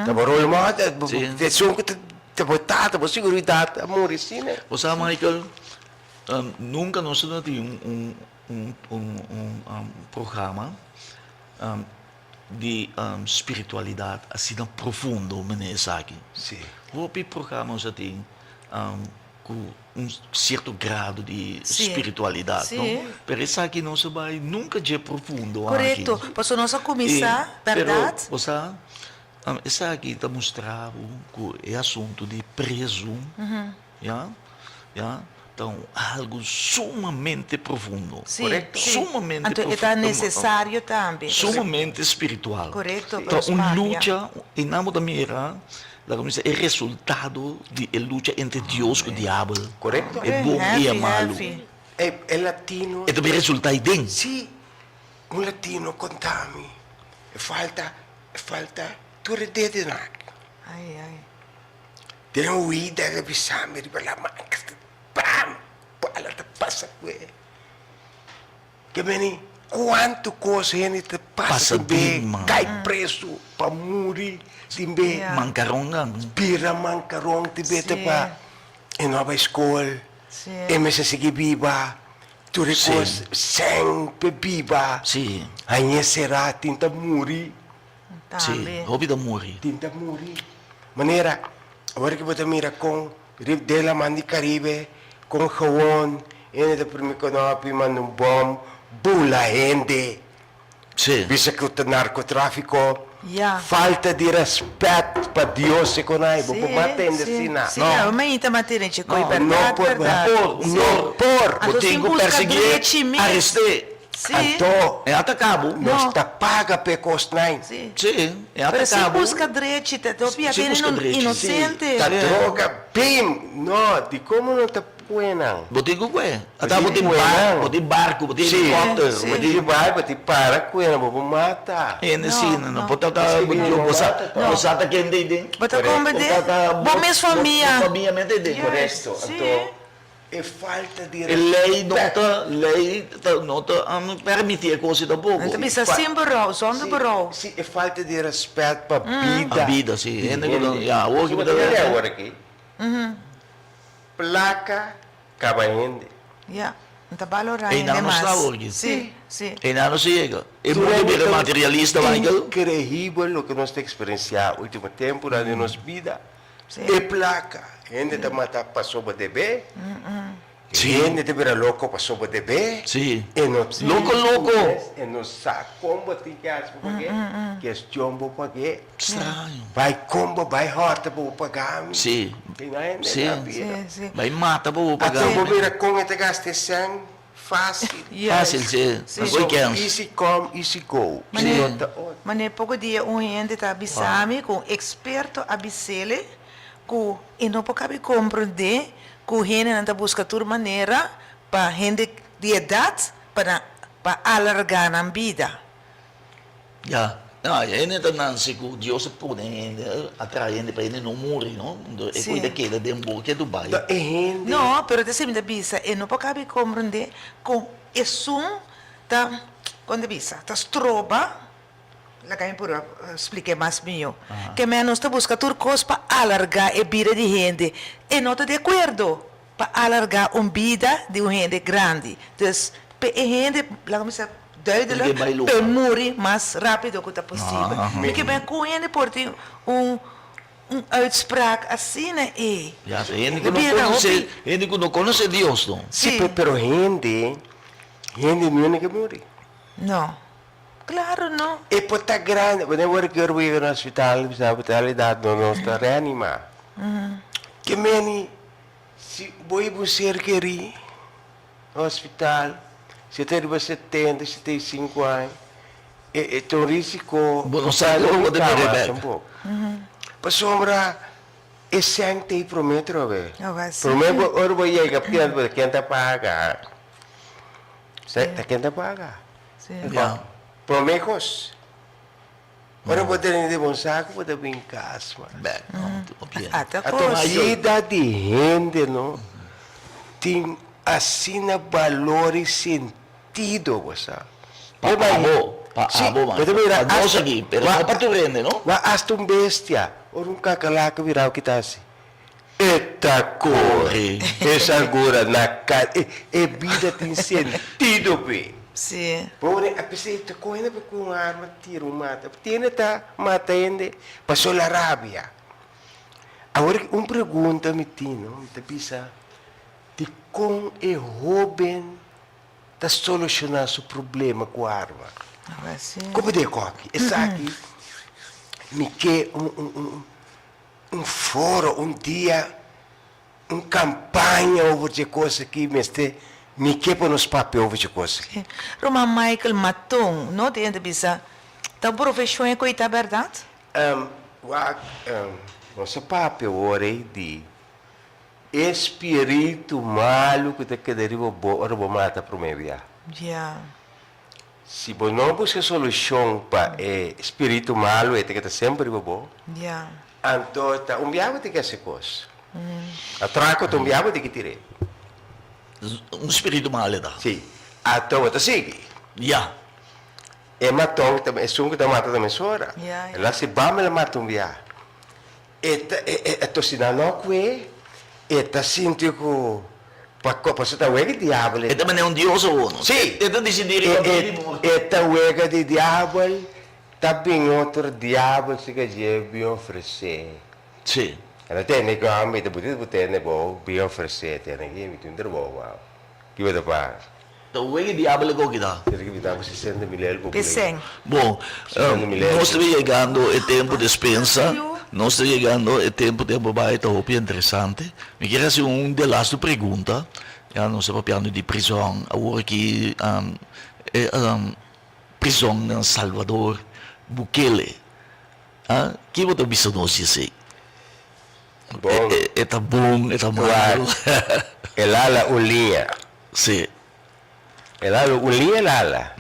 Ta bo role model. Bo, Sí. esun ku ta ta bo tata, bo siguridat a muri asina. Bo sa Michael, nunka nos a tin un un un un un programa di spiritualidat asina profundo manera esaki. Sí. Hopi programa nos a tin ku un sierto grado di Sí. spiritualidat, no? Sí. Pero esaki no sa bai nunka dje profundo aki. Korekto, pasobra nos a kuminsá, E, pero, bèrdat? bo sa, esaki ta mustra bo ku e asuntu di prezu, ya, ya, ta un algu sumamente profundo. Sí, Korekto. sí. Sumamente Anto e ta profundo. nesesario tambe. Sumamente spiritual. Korekto, Ta pa un nos papia. lucha, i nan bo ta mira Laga mi bisa e resultado di e lucha entre Dios ku diabel. Korekto. E bon i e malu. E e latino. E ta bin resultá ei den. Sí, un latino konta mi, e falta e falta tur e dedenan aki. Ai ai. Den huida el a bisa mi riba laman, bam! Bala ta pasa ku e. Ke meni kuantu kos hende ta pasa tin be kai preso pa muri tin be Mankaronnan. Bira mankaron tin be ta pa e no a bai skol e mester sigui biba tur e kos semper biba haña sera tin ta muri. Si, hopi ta muri. Tin ta muri. Manera awor ke bo ta mira kon Rip den laman di Caribe kon gewoon hende ta primi konopi manda un bom bula hende. Sí. Bisa ku ta narkotrafiko. Ya. Falta di respet pa Dios e konai. Bo por mata hende asina. Sí, no. Mi ainda mantene che koi No berdad, por, berdad. no por, no por. Bo Anto tin sin ku buska persiguié, drechi mes. arest'é. Sí. Anto E ata cabo. nos No. ta paga p'e kosnan. Sí. Sí, e ata Pero sin cabo. busca drechi, te topia Sin tienen busca un drechi. inocente. Ta droga, bim! No, di komo no ta puenan? Bo tin ku kue. Ata bo tin Puenan. bar, bo tin barco, bo tin Sí. helicopter, Sí. bo Bo tin tin bai, bo tin para kuena, bo por mata. Hende No, asina, no no. por ta ta Sí, bo no bo sa mata, bo sa ta kende ei den. Bo ta Correcto. komprende? Bo ta ta Bo mes famia. Bo famia mes ta ei den. Yes. Korekto. Sí. Anto E falta di E lei no respet. ta lei ta no ta permiti e kosi tampoko. Nan ta bisa sin berou, zonder berou. Si, e falta di respet pa bida. Pa bida, si. Hende ku ta, ya, awor ki bo ta Bo ta wet. awor aki. Plaka kaba hende. Ya, nan ta balora Einan hende no mas. sta awor aki. Si, si. Einan no se yega. E mundo bira materialista, Michael. Inkreibel loke nos ta eksperensiá ultimo tempunan den nos bida. E plaka, hende ta mata pasobra debe, hende ta bira loko pasobra debe, e no Loko loko! E no sa kon bo tin ke hasi pa pag'é, kestion bo pag'é, Straño. bai kon bo bai hòrta pa bo paga mi. Tin hende na bira. Bai mata pa bo paga Ato mi. bo mira kon e ta gasta e sèn fásil. Fásil, si. Si. Nan koe kèns. Easy come, easy go. Si no ta otro. Manera poko dia un hende ta bisa mi ku un eksperto a bis'ele ku e no por kabi komprendé ku hendenan ta buska tur manera pa hende di edat pa nan pa alargá nan bida. Ya, no, hende ta nanse ku Dios a pone hende, a traha hende pa hende no muri, no? Enton e koe ta keda den boke tu bai. Ta e hende. No, pero ta esei mi ta bisa, e no por kabi komprendé ku esun ta, kon ta bisa, ta stroba, laga mi puru splik'é mas mihó, ke men nos ta buska tur kos pa alargá e bida di hende, e no ta di akuerdo pa alargá un bida di un hende grandi. Dus, p'e e hende, laga mi bisa duidelijk, p'e muri mas rápido ku ta posibel. Mi ke men ku un hende por tin un. un uitspraak asina ei. Ja, hende ku no konosé, hende ku no konosé Dios no. Sí, pero hende, hende no ke muri. No. Claro no. E por ta grandi, wanneer word ik ora yega na hospital, bisa bo tal edad no nos ta reanima. Ke meni si bo hiba un ser keri na hospital, si e ta riba setenta, 75 aña, e e ta un risico. Bo no sa kon bo ta bira bek. Tampoco. Pasobra e sèn ta e prome atrobe. Awa si. Prome bo ora bo yega ken ta paga? Ta ken ta paga? Ja. Prome kos. Ora bo tene di bon saku bo ta bin kas man. Bek no, op je. Ata Ato kos. bida di hende no tin asina balor i sentido bo sa. Pa abo, pa abo man. Pa nos aki, pero no pa tur hende no. Wak hasta un bestia, ora un kakalaka bira kita hasi. E ta kore, e sangura na ka, e, e bida tin sentido p'e. Sí. Pone, a pesar ta kon hende por ku un arma tira un mata, tiene ta mata hende paso la rabia. Awor un pregunta mi tin, no, mi ta bisa, dikon e hoben ta soluciona su problema cu arma. Como di e koki? Esaki mi ke un un un un foro, un dia, un campaña over dje cos aki mester mi ke pa nos papia over dje cos aki. Ruman Michael Maton no tin ta bisa ta un profesion e koe ta berdad? Wak, nos a papia awor ei di E spiritu malu ku ta keda riba bo ora bo mata promé bia. Ya. Si bo no buska solushon pa e spiritu malu e ta keda semper riba bo. Ya. Anto ta un bia bo tin ke hasi kos. Atrako ta un bia bo tin ke tir'é. Un spiritu malu e ta. Si. Anto bo ta sigui. Ya. E maton ta esun ku ta mata ta mesora. Ya, ya. El a hasi bam el a mata un bia. E ta e tosina no kue e ta sinti ku pa pasobra ta wega di diabel E ta manera un dios awor no? Si. E ta disidí riba bida i morto. E ta wega di diabel ta bin otro diabel si ka dje bin ofresé. Si. E ta tende ku ami ta buti bu tende bo bin ofresé tende aki mi tin un trabou wou. Ki bo ta paga? Ta wega diabel e koki ta. Sera ki mi ta ku sesenta mil el bo P'esei. Bon, nos ta yegando e tempu despensa, nos ta yegando e tempu tempu bai ta hopi interesante. Mi kier hasi un de lastu pregunta, ya nos ta papiando di prizòn, awor aki e prizòn na Salvador Bukele, a ki bo ta bisa nos di esei? Bon. E ta bon, e ta malu? El ala un liña. Sí. El ala un liña el ala.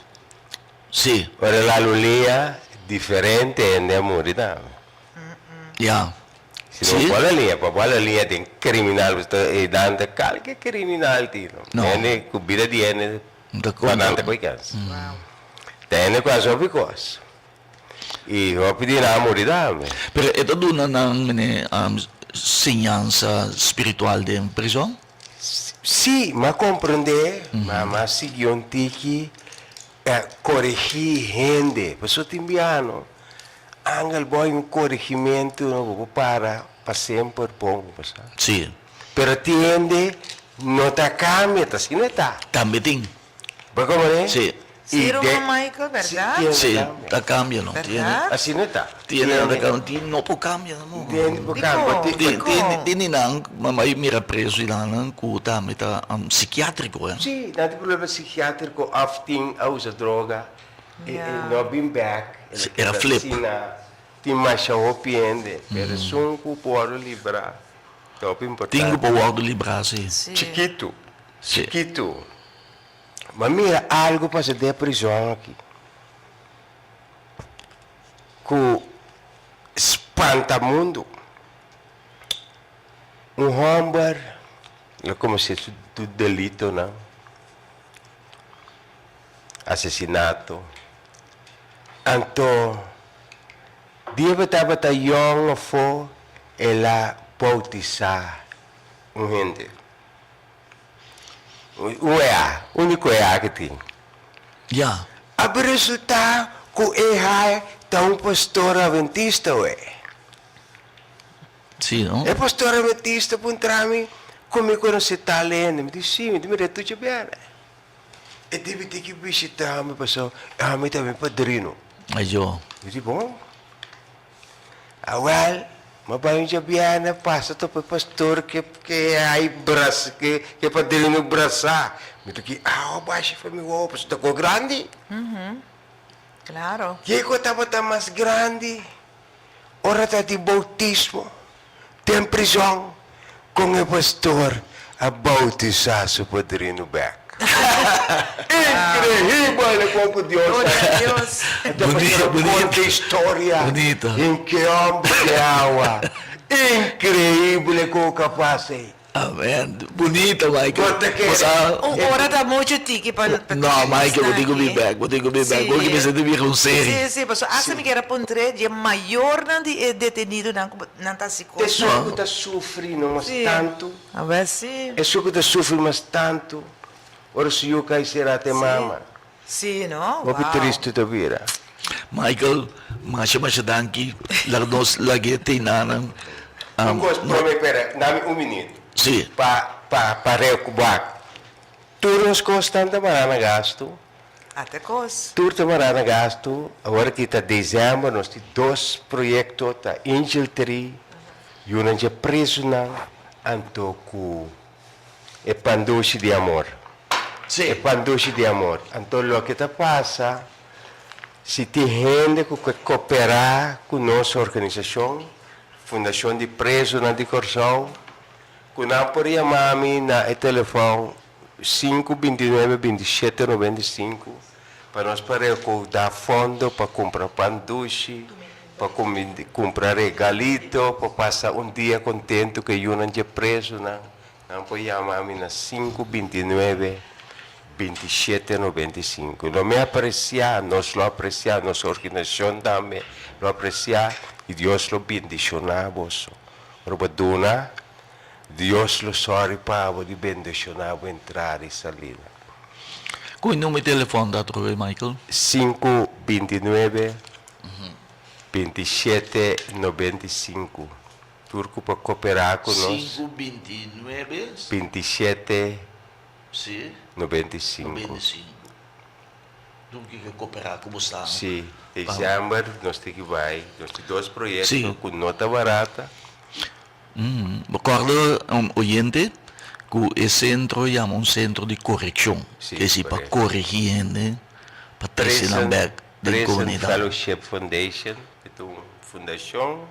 Sí. Ora el ala un liña, diferente hende a muri tambe. Ya. Si no bo ala liña, pa bo ala liña den criminal, bo ta e nan ta kalke criminal tin. No. Hende ku bida di hende Ta pa nan ta koy kens. Ta hende ku hasi hopi kos. I hopi di nan a muri tambe. Pero e ta duna nan mene siñansa spiritual den prizon? Sí, m'a komprendé, ma m'a sigui un tiki koregí hende. Pasobra tin biaha angel bo hay un koregimentu no bo por para pa semper bon, bo sa. Sí. Pero tin hende no ta kambia, ta asina e ta. Tambe tin. Bo komprendé? Sí. Sí, ruman Michael, berdad? Sí, ta cambia no. Berdad? Asina ta. Tiene ta cambia, tin no por cambia no. Tiene por cambia. Dikon? Tin di nan, mama y mira preso y nan cu tambe ta psikiatrico eh. Sí, nan tin problema psikiatrico of tin a usa droga y no a bin bek. Era flip. Asina tin masha hopi hende, pero esun cu por wordo libra ta hopi importante. Tin cu por wordo libra, sí. Chikitu, chikitu. Ma mira algo pasa den e prizòn aki ku spanta mundu. Un hòmber lo komesé su delitonan, asesinato. Anto dia ku e tabata yòn afó el a boutisá un hende. Un EA, úniko EA ku tin. Ya. A resultá ku e hae ta un pastor adventista we. Sí, no? E pastor ametista puntra mi, Kon mi konosé tal hende? Mi di, Sí, mi ta mira tur djabièrnè. E dibi tin ki bishitá mi pasobra ami ta mi padrino. Ayo. Mi di, Bon. Awèl, mi a bai un djabièrnè pasa topa e pastor ke ke ai bras ke ke padrino brasá. Mi ta ki awa basha for mi wowo pasobra ta ko grandi. Klaro. Kiko tabata mas grandi? Ora ta di boutismo den prizon, kon e pastor a boutisá su padrino bèk? Inkreibel kon ku Dios a Dios. Ta pastor a konta historia den ke hòmber di awa. Inkreibel kon ku a pasa ei. Amen. Bunito, Michael. Bo ta kere. Bo sa. Un ora ta muchu tiki pa pa No, Michael, bo tin ku bin bek. Bo tin ku bin bek. Bo ki mester ta bira un seri. Sí, sí, pasobra asta mi kier a puntr'é di e mayornan di e detenidonan ku nan ta hasi kos. Esun ku ta sufri no mas tantu. Awel sí. Esun ku ta sufri mas tantu ora su yu kai sera ta e mama. Sí, no? Hopi Wow. tristu ta bira. Michael, masha masha danki. Laga nos lag'é te nanan. Un kos prome pera, dami un minuut. Sí. Pa pa pa reokubá. Tur nos kosnan ta mará na gastu. Ata kos. Tur ta mará na gastu. Awor aki ta dezèmber nos tin dos proyekto, ta Angel Tree, yunan dje prezunan, anto ku E pan dushi di amor. Sí. E pan dushi di amor. Anto loke ta pasa, si tin hende ku ke koperá ku nos organisashon, Fundashon di Prezunan di Kòrsou, ku nan por yama mi na e telefòn sinku bintinuebe bintishete noventa i sinku pa nos por rekoudá fondo pa kumpra pan dushi, pa kumpra regalito, pa pasa un dia kontentu ku e yunan dje prezunan. Nan por yama mi na sinku bintinuebe bintishete noventa i sinku. Lo mi apresiá, nos lo apresiá, nos organisashon tambe lo apresiá i Dios lo bendishoná boso. Ora bo duna, Dios lo sòri pa bo di bendishoná bo entrada i salida. Ku e numero di telefòn ta atrobe, Michael? Sinku bintinuebe bintishete noventa i sinku. Tur ku por koperá ku nos. Sinku bintinuebe. Bintishete Sí. 95. 95. Tur ku ke koperá ku bo sa. Sí, desèmber nos tin ki bai. Nos tin dos proyekto Sí. ku no ta barata. Bo kòrda un oyente ku e sentro yama un sentro di korekshon. Sí, Ke si pa korekto. koregí hende, pa trese nan Prison, bèk den Prison komunidat. Fellowship Foundation, e ta un fundashon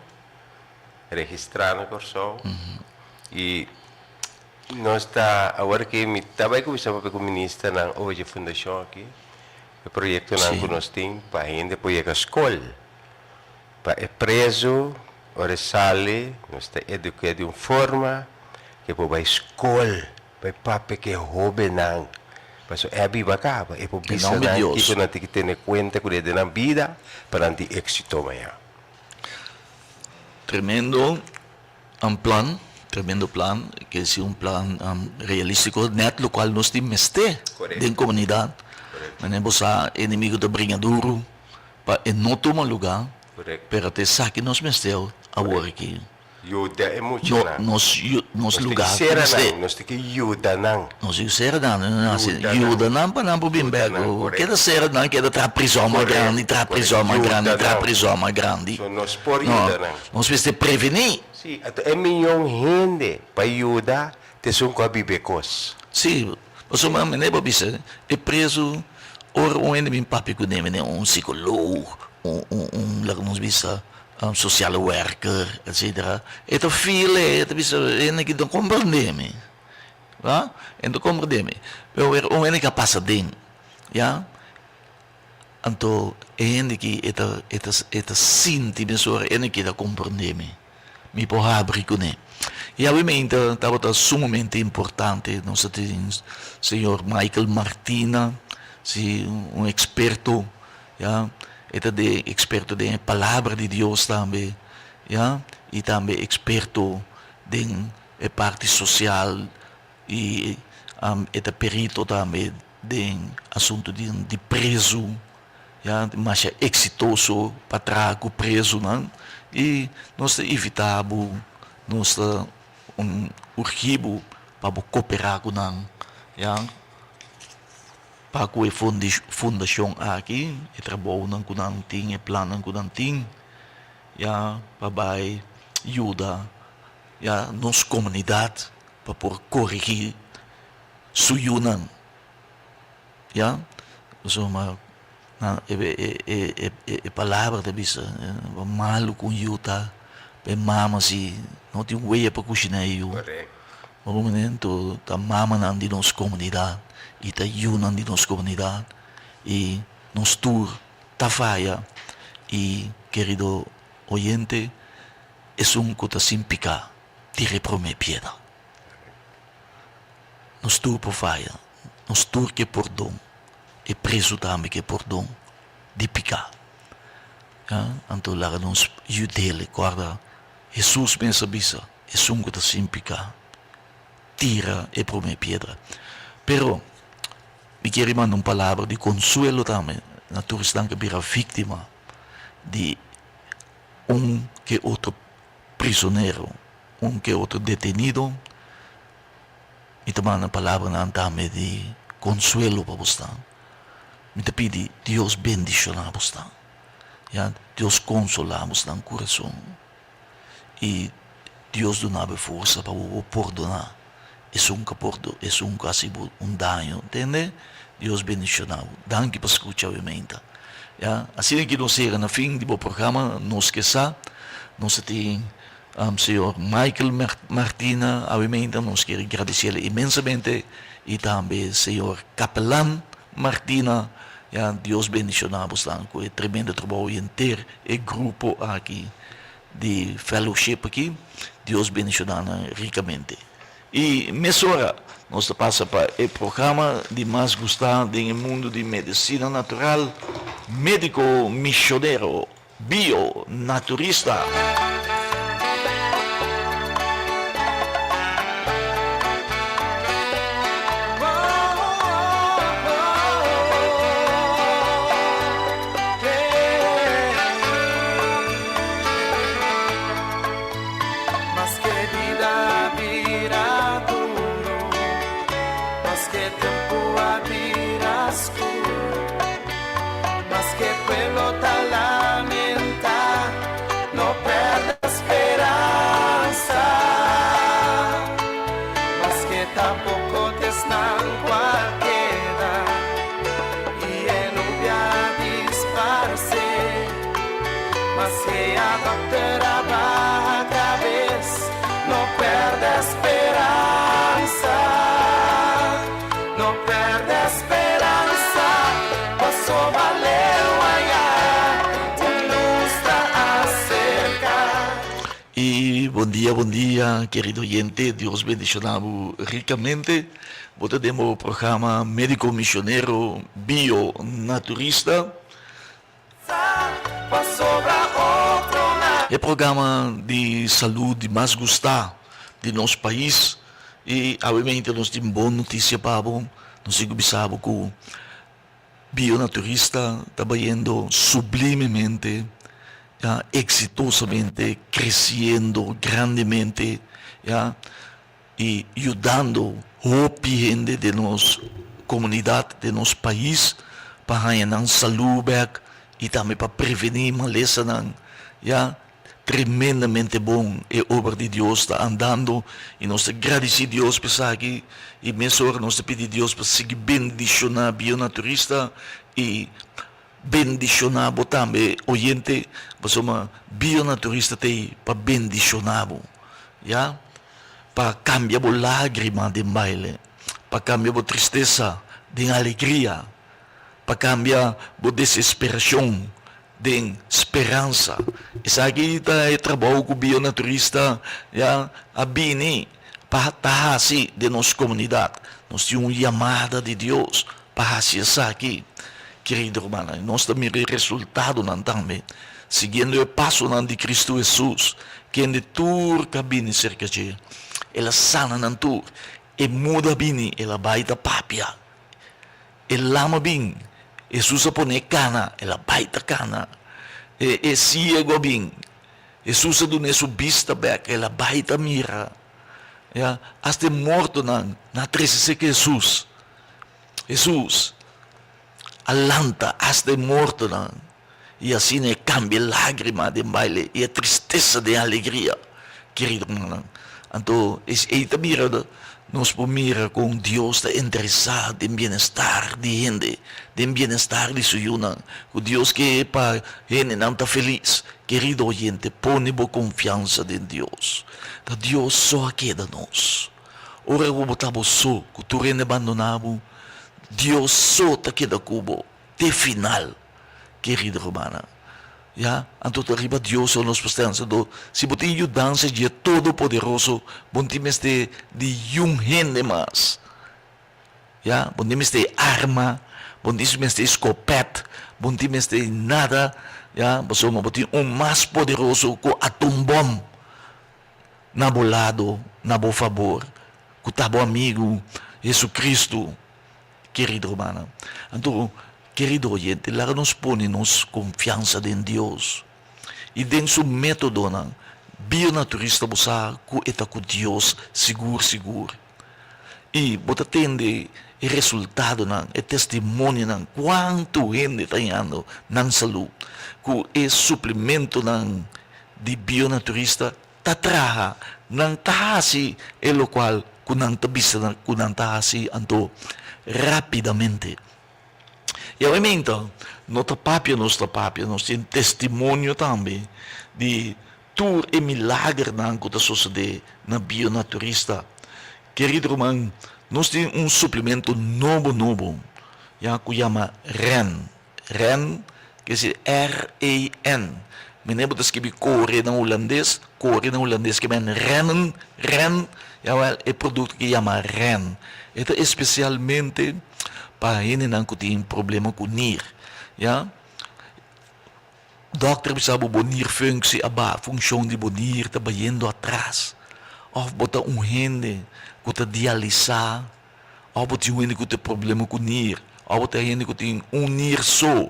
registrá na Kòrsou i nos ta awor aki mi ta bai kuminsá papia ku ministernan over dje fundashon aki e proyektonan ku nos tin pa hende por yega skol pa e prezu ora e sali nos ta eduk'é di un forma ke por bai skol bai papia ku e hóbennan pasobra e a biba kaba e por bisa nan kiko nan tin ki tene kuenta ku den nan bida pa nan tin éksito mañana. Tremendo plan, tremendo plan, ke si un plan realístiko, nèt lokual nos tin mester den komunidat. Manera bo sa enemigo ta bringa duru pa e no tuma lugá, pero ta esaki nos mester awor aki. Yuda e muchanan. Nos Nos tin lugar ki ku sera mester. nan, nos tin ki yuda nan. Nos tin ki sera nan, Yuda nan. yuda nan pa nan por bin Yuda bek. nan, korekto. Keda sera nan, keda traha prizòn mas grandi, traha prizòn mas grandi, Yuda traha nan. prizòn mas grandi. So nos por No, yuda nan. nos mester prevení. Sí, anto e miyon hende pa yuda ta esun ku a biba e kos. Sí, pasobra manera bo bisa, e prezu, ora un hende bin papia kuné, manera un psikoloog, un, un, un, laga nos bisa, un sociale werker, etcetera, e ta feel e, e ta bisa, hende aki no comprende mi, ya, e no comprende mi, pero wer un hende ke a pasa den, ya, anto e hende aki e ta, e ta, e ta sinti mesora, e hende aki ta comprende mi, mi por habri kuné. I awe tabata sumamente importante, nos a tin señor Michael Martina, si, un experto Ya, e ta den experto den e palabra di Dios tambe, ya, y tambe experto den e parti social y e ta perito tambe den asunto di di prezu, ya, masha exitoso pa traha cu prezunan y nos ta invita bo. Nos ta un urgi bo pa bo koperá ku nan, ya, pa ku e fundashon aki, e trabounan ku nan tin, e plannan ku nan tin, ya, pa bai yuda, ya, nos komunidat pa por korigí su yunan, ya. Pasobra Nan e palabra ta bisa malu ku un yu ta pa e mama si no tin wea pa kushiná e yu. Bo comprende? Anto ta mamanan di nos komunidat i ta yunan di nos komunidat i nos tur ta faya i kerido oyente esun ku ta sin piká tira e promé piedra. Nos tur por faya, nos tur ke pordon. E prezu tambe ke pordon di piká. Ya, anto laga nos yud'el. Kòrda, Hesus mes a bisa, Esun ku ta sin piká, tira e promé piedra. Pero, mi kier manda un palabra di konsuelo tambe na tur esnan ku a bira víktima di un ke otro prisonero, un ke otro detenido. Mi ta manda palabranan tambe di konsuelo pa bosnan. Mi ta pidi Dios bendishoná bosnan. Ya, Dios konsolá bosnan kurason. I Dios duna bo e forsa pa bo por pordoná esun ku a pordo, esun ku a hasi bo un daño. Ntende? Dios bendishoná bo. Danki pa skucha awe meinta. Ya, asina ki nos yega na fin di bo programa Nos Ke Sa. Nos ta tin Señor Michael Martina awe-meinta nos kier gradiciele inmensamente y tambe Señor Capelan Martina ya Dios bendiciona bosnan cu e tremendo trabou y henter e grupo aki di fellowship aki Dios bendiciona nan ricamente. Y mesora nos ta pasa pa e programa di mas gusta den e mundo di medicina natural Medico Misionero. Bio Naturista. Maske pueblo ta lamenta, no perde speransa. Maske ta poko t'esnan ku a keda i e nubia disparse. Maske a dokter a baha kabes, no perde speransa. No perde speransa, pasobra leu ayá un lus ta aserká. Y bon dia, bon dia, kerido oyente, Dios bendiciona bo ricamente. Bo ta den bo programa Medico Misionero Bio Naturista. E programa di salud di mas gusta di nos pais y awemente nos tin bon noticia pa bo. Nos tin cu bisa bo cu Bionaturista ta bayendo sublimemente, ya, exitosamente, creciendo grandemente, ya. Y yudando hopi hende den nos comunidad, den nos pais pa haña nan salud bek y tambe pa preveni malesanan. Ya, tremendamente bon e obra di Dios ta andando y nos ta gradici Dios pa esaki y mesora nos ta pidi Dios pa sigui bendiciona Bionaturista y bendiciona bo tambe oyente pasobra Bionaturista ta ey pa bendiciona bo. Ya. Pa kambia bo lágrima den baile, pa kambia bo tristesa den alegria, pa kambia bo desesperashon den speransa. Esaki ta e trabou ku Bionaturista ya a bini pa ta hasi den nos komunidat. Nos tin un yamada di Dios pa hasi esaki, kerido rumannan. Nos ta mira e resultadonan tambe, siguiendo e pasonan di Kristu Hesus, kende tur ku a bini serka dje, el a sana nan tur. E muda a bini, el a bai ta papia. E lama bin, Hesus a pone e kana, el a bai ta kana. E siego a bin. Hesus a dun'é su bista bèk, el a bai ta mira. Ya, asta e mortonan nan a trese serka Hesus. Hesus a lanta asta e mortonan, i asina e kambia e lágrima den baile i e tristesa den alegria, kerido hermanonan. Anto ei ta mira, nos por mira kon Dios ta interesá den bienestar di hende, den bienestar di su yunan, ku Dios ke pa hendenan ta felis. Kerido oyente, pone bo konfiansa den Dios. Ta Dios so a keda nos. Ora ku bo ta bo so, ku tur hende bandoná bo, Dios so ta keda ku bo te final, kerido rumannan. Ya, anto ta riba Dios so nos por stansa. Anto, si bo tin yudansa dje Todopoderoso, bo no tin mester di yun hende mas. Ya, bo no tin mester arma, bo no tin mester skopèt, bo no tin mester nada, ya, pasobra bo tin un mas poderoso ku atombòm na bo lado, na bo fabor, ku ta bo amigu, Jesucristo. Kerido rumannan, anto kerido oyente, laga nos pone nos konfiansa den Dios i den su métodonan. Bionaturista bo sa ku e ta ku Dios sigur sigur. I bo ta tende e resultadonan, e testimonionan, kuantu hende ta hañando nan salú ku e suplementonan di bionaturista ta traha, nan ta hasi e lokual ku nan ta bisa ku nan ta hasi anto rápidamente. I awe no ta papia nos ta papia, nos tin testimonio tambe di tur e milagernan ku ta sosodé na Bionaturista. Kerido ruman, nos tin un suplemento nobo nobo ya ku yama Ren. Ren, ke si R-E-N. Mene bo ta skibi kore na hulandes, kore na hulandes ke men rennen, ren, jawel, e produkto ke yama ren. E ta espesialmente pa hendenan ku tin problema ku nir, ya. Dòkter bisa bo bo nirfunctie a baha, funshon di bo nir ta bayendo atras. Òf bo ta un hende ku ta dialisá. Òf bo tin un hende ku tin problema ku nir, òf bo ta hende ku tin un nir so,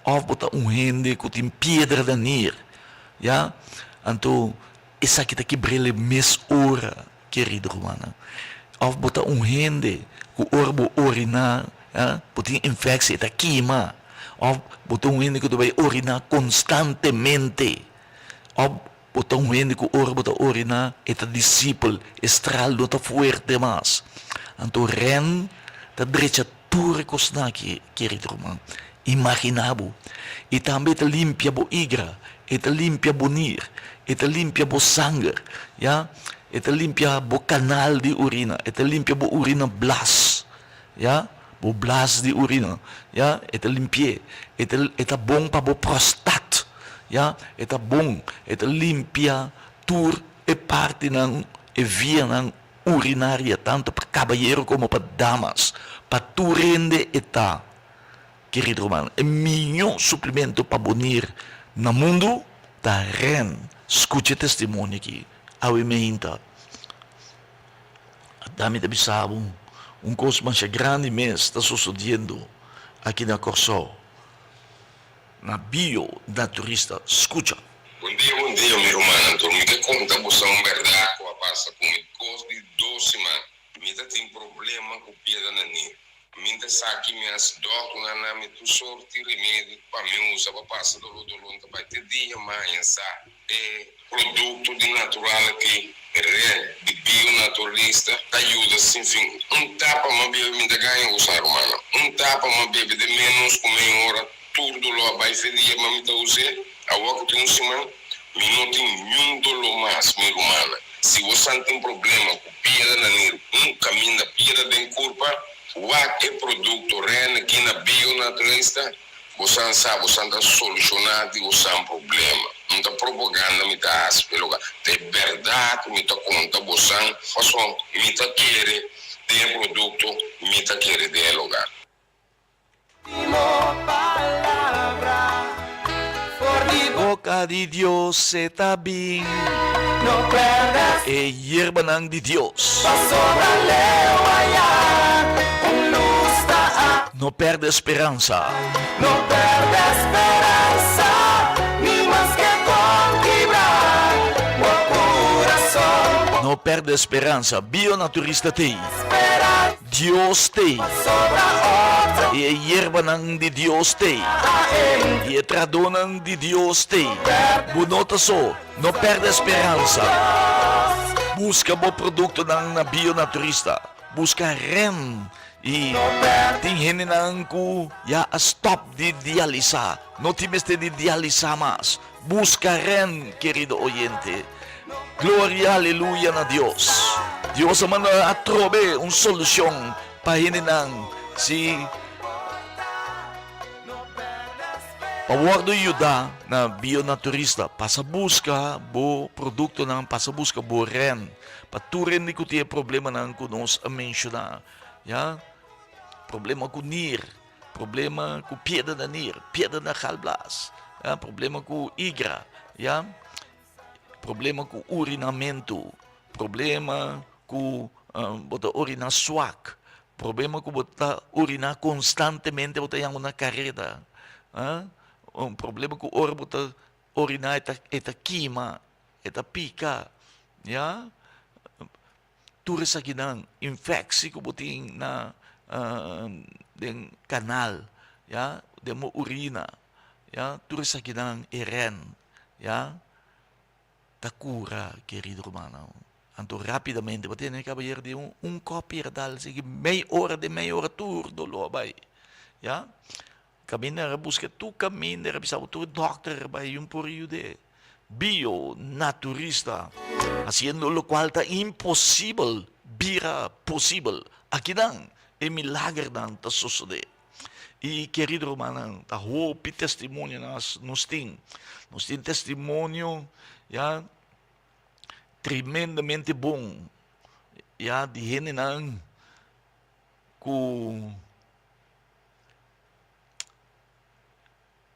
òf bo ta un hende ku tin piedra na nir, ya. Anto esaki ta kibr'el e mes ora, kerido rumannan. Òf bo ta un hende ku ora bo oriná, ya, bo tin infeksie, e ta kima. Òf bo ta un hende ku ta bai oriná konstantemente. Òf Bo ta un hende ku ora bo ta oriná e ta disipel, e stral no ta fuerte mas. Anto Ren ta drecha tur e kosnan aki, kerido ruman. Imaginá bo. I tambe e ta limpia bo igra, e ta limpia bo nir, e ta limpia bo sanger, ya. E ta limpia bo kanal di urina, e ta limpia bo urina blas, ya, bo blas di urina, ya, e ta limpi'é. E ta e ta bon pa bo prostat. Ya, e ta bon, e ta limpia tur e partinan, e vianan urinaria, tanto pa kabayero komo pa damas, pa tur hende e ta. Kerido ruman, e mihó suplemento pa bo nir na mundu ta ren. Skucha e testimonio aki awe meinta. Dami ta bisa bo, un kos masha grandi mes ta sosodiendo aki na Kòrsou. Na bio na turista skucha. Bon dia bon dia mi rumannan tur mi ke konta bosa un bèrdat ku a pasa ku mi kos di dos siman mi ta tin problema ku piedra na nir mi ta sa ki mi hasi dòkternan na mi tur sorti remedi pa mi usa pa pasa doló doló ta bai te dia maña sa E produkto di natural aki, ren di bio naturalista, ta yuda sin fin. Un tapa m'a bebe mi ta gaña usa, rumannan. Un tapa m'a bebe den ménos ku mei ora, tur doló a bai. Fe dia m'a mi ta us'é, awor ku tin un siman, mi no tin niun doló mas, mi rumannan. Si bo san tin problema ku piedra na nir, un kaminda piedra den kurpa, wak e produkto ren aki na bio naturalista. Bosan sa, bosan ta solushoná di bosan problema. No ta propaganda mi ta hasi p'e loka. Ta e bèrdat mi ta konta bosan, pasobra mi ta kere den e produkto, mi ta kere den e loga. Boka di Dios e ta bin. E yerbanan di Dios. No perde speransa. pèrdè speransa. Bionaturista t'ei. Dios t'ei. I e yerbanan di Dios t'ei. I e tradonan di Dios t'ei. Bo no ta so. No pèrdè speransa. Buska bo produktonan na Bionaturista. Buska rèn. I tin hendenan ku ya a stòp di dialisá. No tin mester di dialisá mas. Buska rèn, kerido oyente. Gloria, aleluya na Dios. Dios a manda atrobe un solushon pa hendenan. Si. Pa wòrdu yuda na bionaturista, pasa buska bo produktonan, pasa buska bo ren, pa tur hende ku tin e problemanan ku nos a menshoná, ya, problema ku nir, problema ku piedra na nir, piedra na galblas, ya, problema ku igra, ya. Problema ku urinamentu, problema ku bo ta urina swak, problema ku bo ta urina konstantemente bo ta yama una kareda, problema ku ora bo ta urina e ta kima, e ta pika, ya. Tur esakinan infectie ku bo tin na den kanal, ya, den bo urina, ya, tur esakinan e ren, ya, ta kura, kerido rumannan. Anto rapidamente bo tene kabayer di un un kòpi dal sigui mei ora den mei ora tur doló a bai, ya. Kaminda a buska tur kaminda, a bisa bo tur dòkter bai un por yud'é. Bio naturista, hasiendo lokual ta imposibel bira posibel. Akinan e milagernan ta sosodé. I kerido rumannan, ta hopi testimonio nos tin. Nos tin testimonio ya tremendamente bon ya di hendenan ku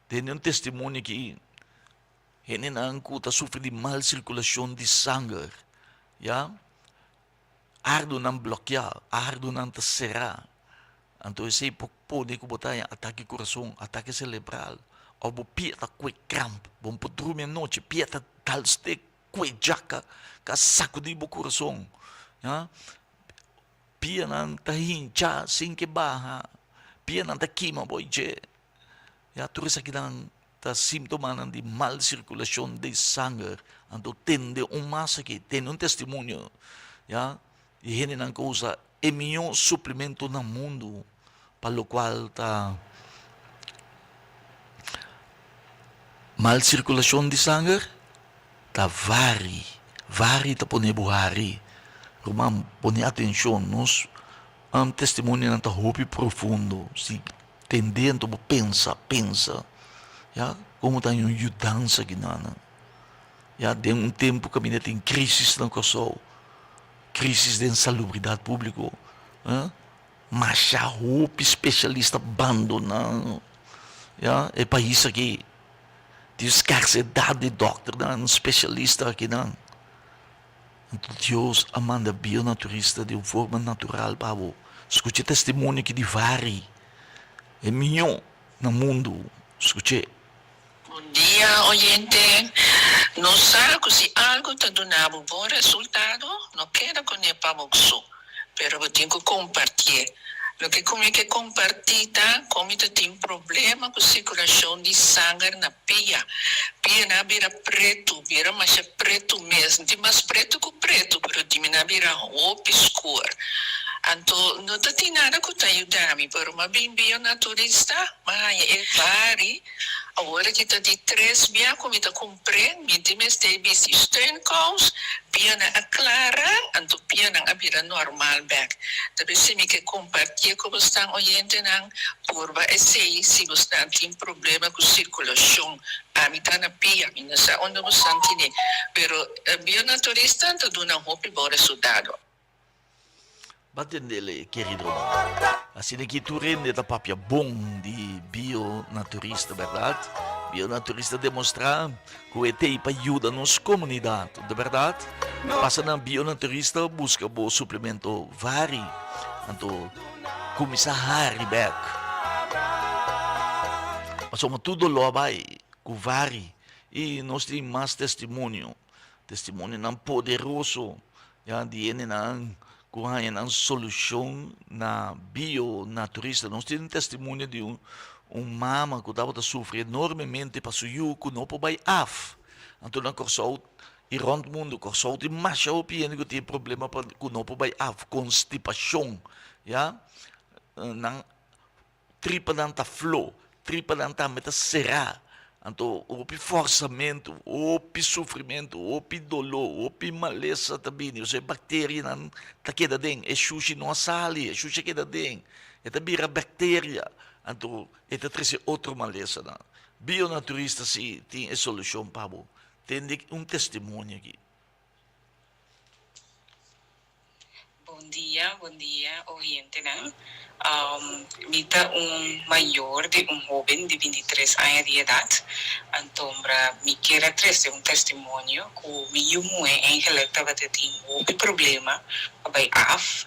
Tene un testimonio aki, hendenan ku ta sufri di mal sirkulashon di sanger, ya, ardunan blòkiá, ardunan ta será, anto esei por pone ku bo ta haña atake kurason, atake selebral, òf bo pia ta kue kramp, bo no por drumi anochi, pia ta dal stek, kue djaka, ka sakudí bo kurason, ya. Pianan ta hincha sin ke baha, pianan ta kima bo dje. Ya tur esakinan ta simptomanan di mal sirkulashon di sanger. Anto tende un mas aki, tende un testimonio ya di hendenan ku usa e mihó suplemento na mundu pa lokual ta mal sirkulashon di sanger. Ta vari, vari ta pone bo hari. Ruman, pone atencion, nos testimonionan ta hopi profundo. Si tende anto bo pensa, pensa, ya, como ta un yudansa kinanan. Ya, den un tempo kaminda tin crisis na Kòrsou, crisis den salubridad publico, masha hopi specialista bandona, ya, e pais aki. Tin skarsedat di dòkternan, spesialista akinan. Anto Dios a manda bionaturista di un forma natural pa bo. Skucha e testimonio aki di Vari, e mihó na mundu. Skuch'é. Bon dia oyente, nos sa ku si algu ta duna bo bon resultado no keda kuné pa bo so, pero bo tin ku kompartié. Loke ku mi ke kompartí ta kon mi ta tin problema ku sirkulashon di sanger na pia. Pianan a bira pretu, bira masha pretu mes. N tin mas pretu ku pretu, pero di mi nan a bira hopi skur. Anto no ta tin nada ku ta yuda mi, pero m'a bin bionaturista, m'a haña e bari. Awor aki ta di tres bia ku mi ta kumpr'é, mi tin mester bisti steunkous, pianan a klara, anto pianan a bira normal bèk. Ta bes si mi ke kompartié ku bosnan oyentenan, purba esei si bosnan tin problema ku sirkulashon. Ami ta na pia, mi no sa unda bosnan tine, pero bionaturista ta duna hopi bon resultado. Ba tendele, kerido ruman. Asina ki tur hende ta papia bon di bionaturista, bèrdat? Bionaturista demostrá ku e t'ei pa yuda nos komunidat, de bèrdat? Pasa na bionaturista buska bo suplemento vari, anto kuminsá hari bèk. Pasobra tur doló a bai ku vari i nos tin mas testimonio, testimonionan poderoso. Ya di hendenan ku haña nan solushon na bio naturista. Nos tin un testimonio di un un mama ku tabata sufri enormemente pa su yu ku no por bai af. Anto na Kòrsou i rònt mundu Kòrsou tin masha hopi hende ku tin problema pa ku no por bai af, konstipashon ya. Nan Tripanan ta flo, tripanan tambe ta será. Anto hopi fòrsamentu, hopi sufrimentu, hopi doló, hopi malesa ta bini. Osea e bakterianan ta keda den, e shushi no a sali, e shushi a keda den, e ta bira bakteria, anto e ta trese otro malesanan. Bionaturista si tin e solushon pa bo. Tende un testimonio aki. Bon dia, bon dia oyentenan. Mi ta un mayor di un hoben di bintitres aña di edat. Antombra mi kier a trese un testimonio ku mi yu muhé eigenlijk tabata tin hopi problema pa bai af.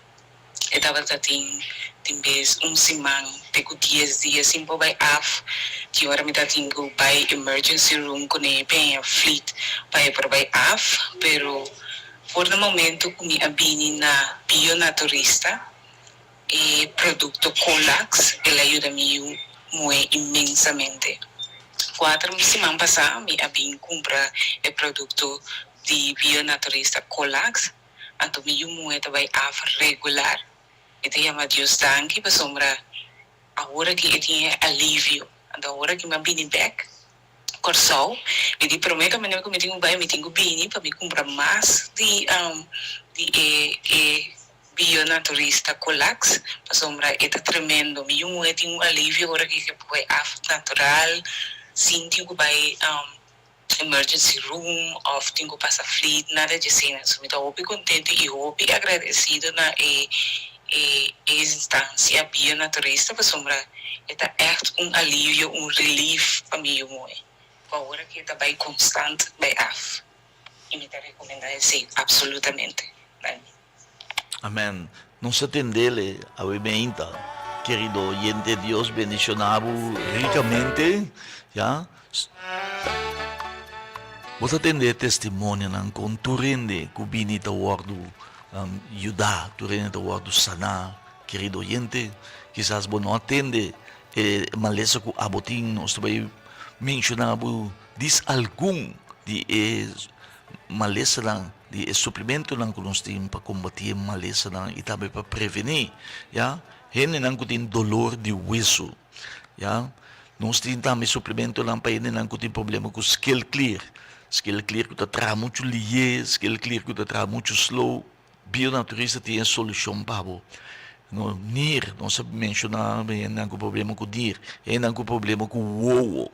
E tabata tin tin bes un siman te ku dies dia sin por bai af. Tin ora mi ta tin ku bai emergency room kuné peña flit pa e por bai af. Pero for di momento ku mi a bini na Bionaturista e produkto Colax el a yuda mi yu muhé inmensamente. Kuater siman pasá mi a bin kumpra e produkto di Bionaturista Colax. Anto mi yu muhé ta bai af regular. E ta yama Dios danki pasobra awor aki e tin e alivio. Anto awor aki mi a bini bek Kòrsou, mi di promé kaminda ku mi tin ku bai mi tin ku bini pa mi kumpra mas di di e e bionaturista Colax pasobra e ta tremendo. Mi yu muhé tin un alivio ora ki e por bai af natural sin tin ku bai emergency room of tin cu pasa fleet nada dje asina so mi ta hopi contento y hopi agradecido na e e instancia Bio Naturista pasobra e ta echt un alivio un relief pa mi yu moe cu awor aki e ta bay constant bay af y mi ta recomenda esey absolutamente danki. Amen. Nos a tendele awe meinta. Kerido oyente Dios bendiciona bo ricamente ya. Bo ta tende e testimonionan con tur hende cu bini ta wordo yuda, tur hende ta wordo sana. Kerido oyente, kisas bo no a tende e malesa cu abo tin, nos ta bay menciona bo dis algun di e malesanan, di e suplimentonan ku nos tin pa kombatí e malesanan i tambe pa prevení, ya, hendenan ku tin dolor di wesu, ya. Nos tin tambe suplimentonan pa hendenan ku tin problema ku skelklier, skelklier ku ta traha muchu lié, skelklier ku ta traha muchu slow, Bionaturista tin e solushon pa bo. No, nir, nos a menshoná hendenan ku problema ku nir, hendenan ku problema ku wowo,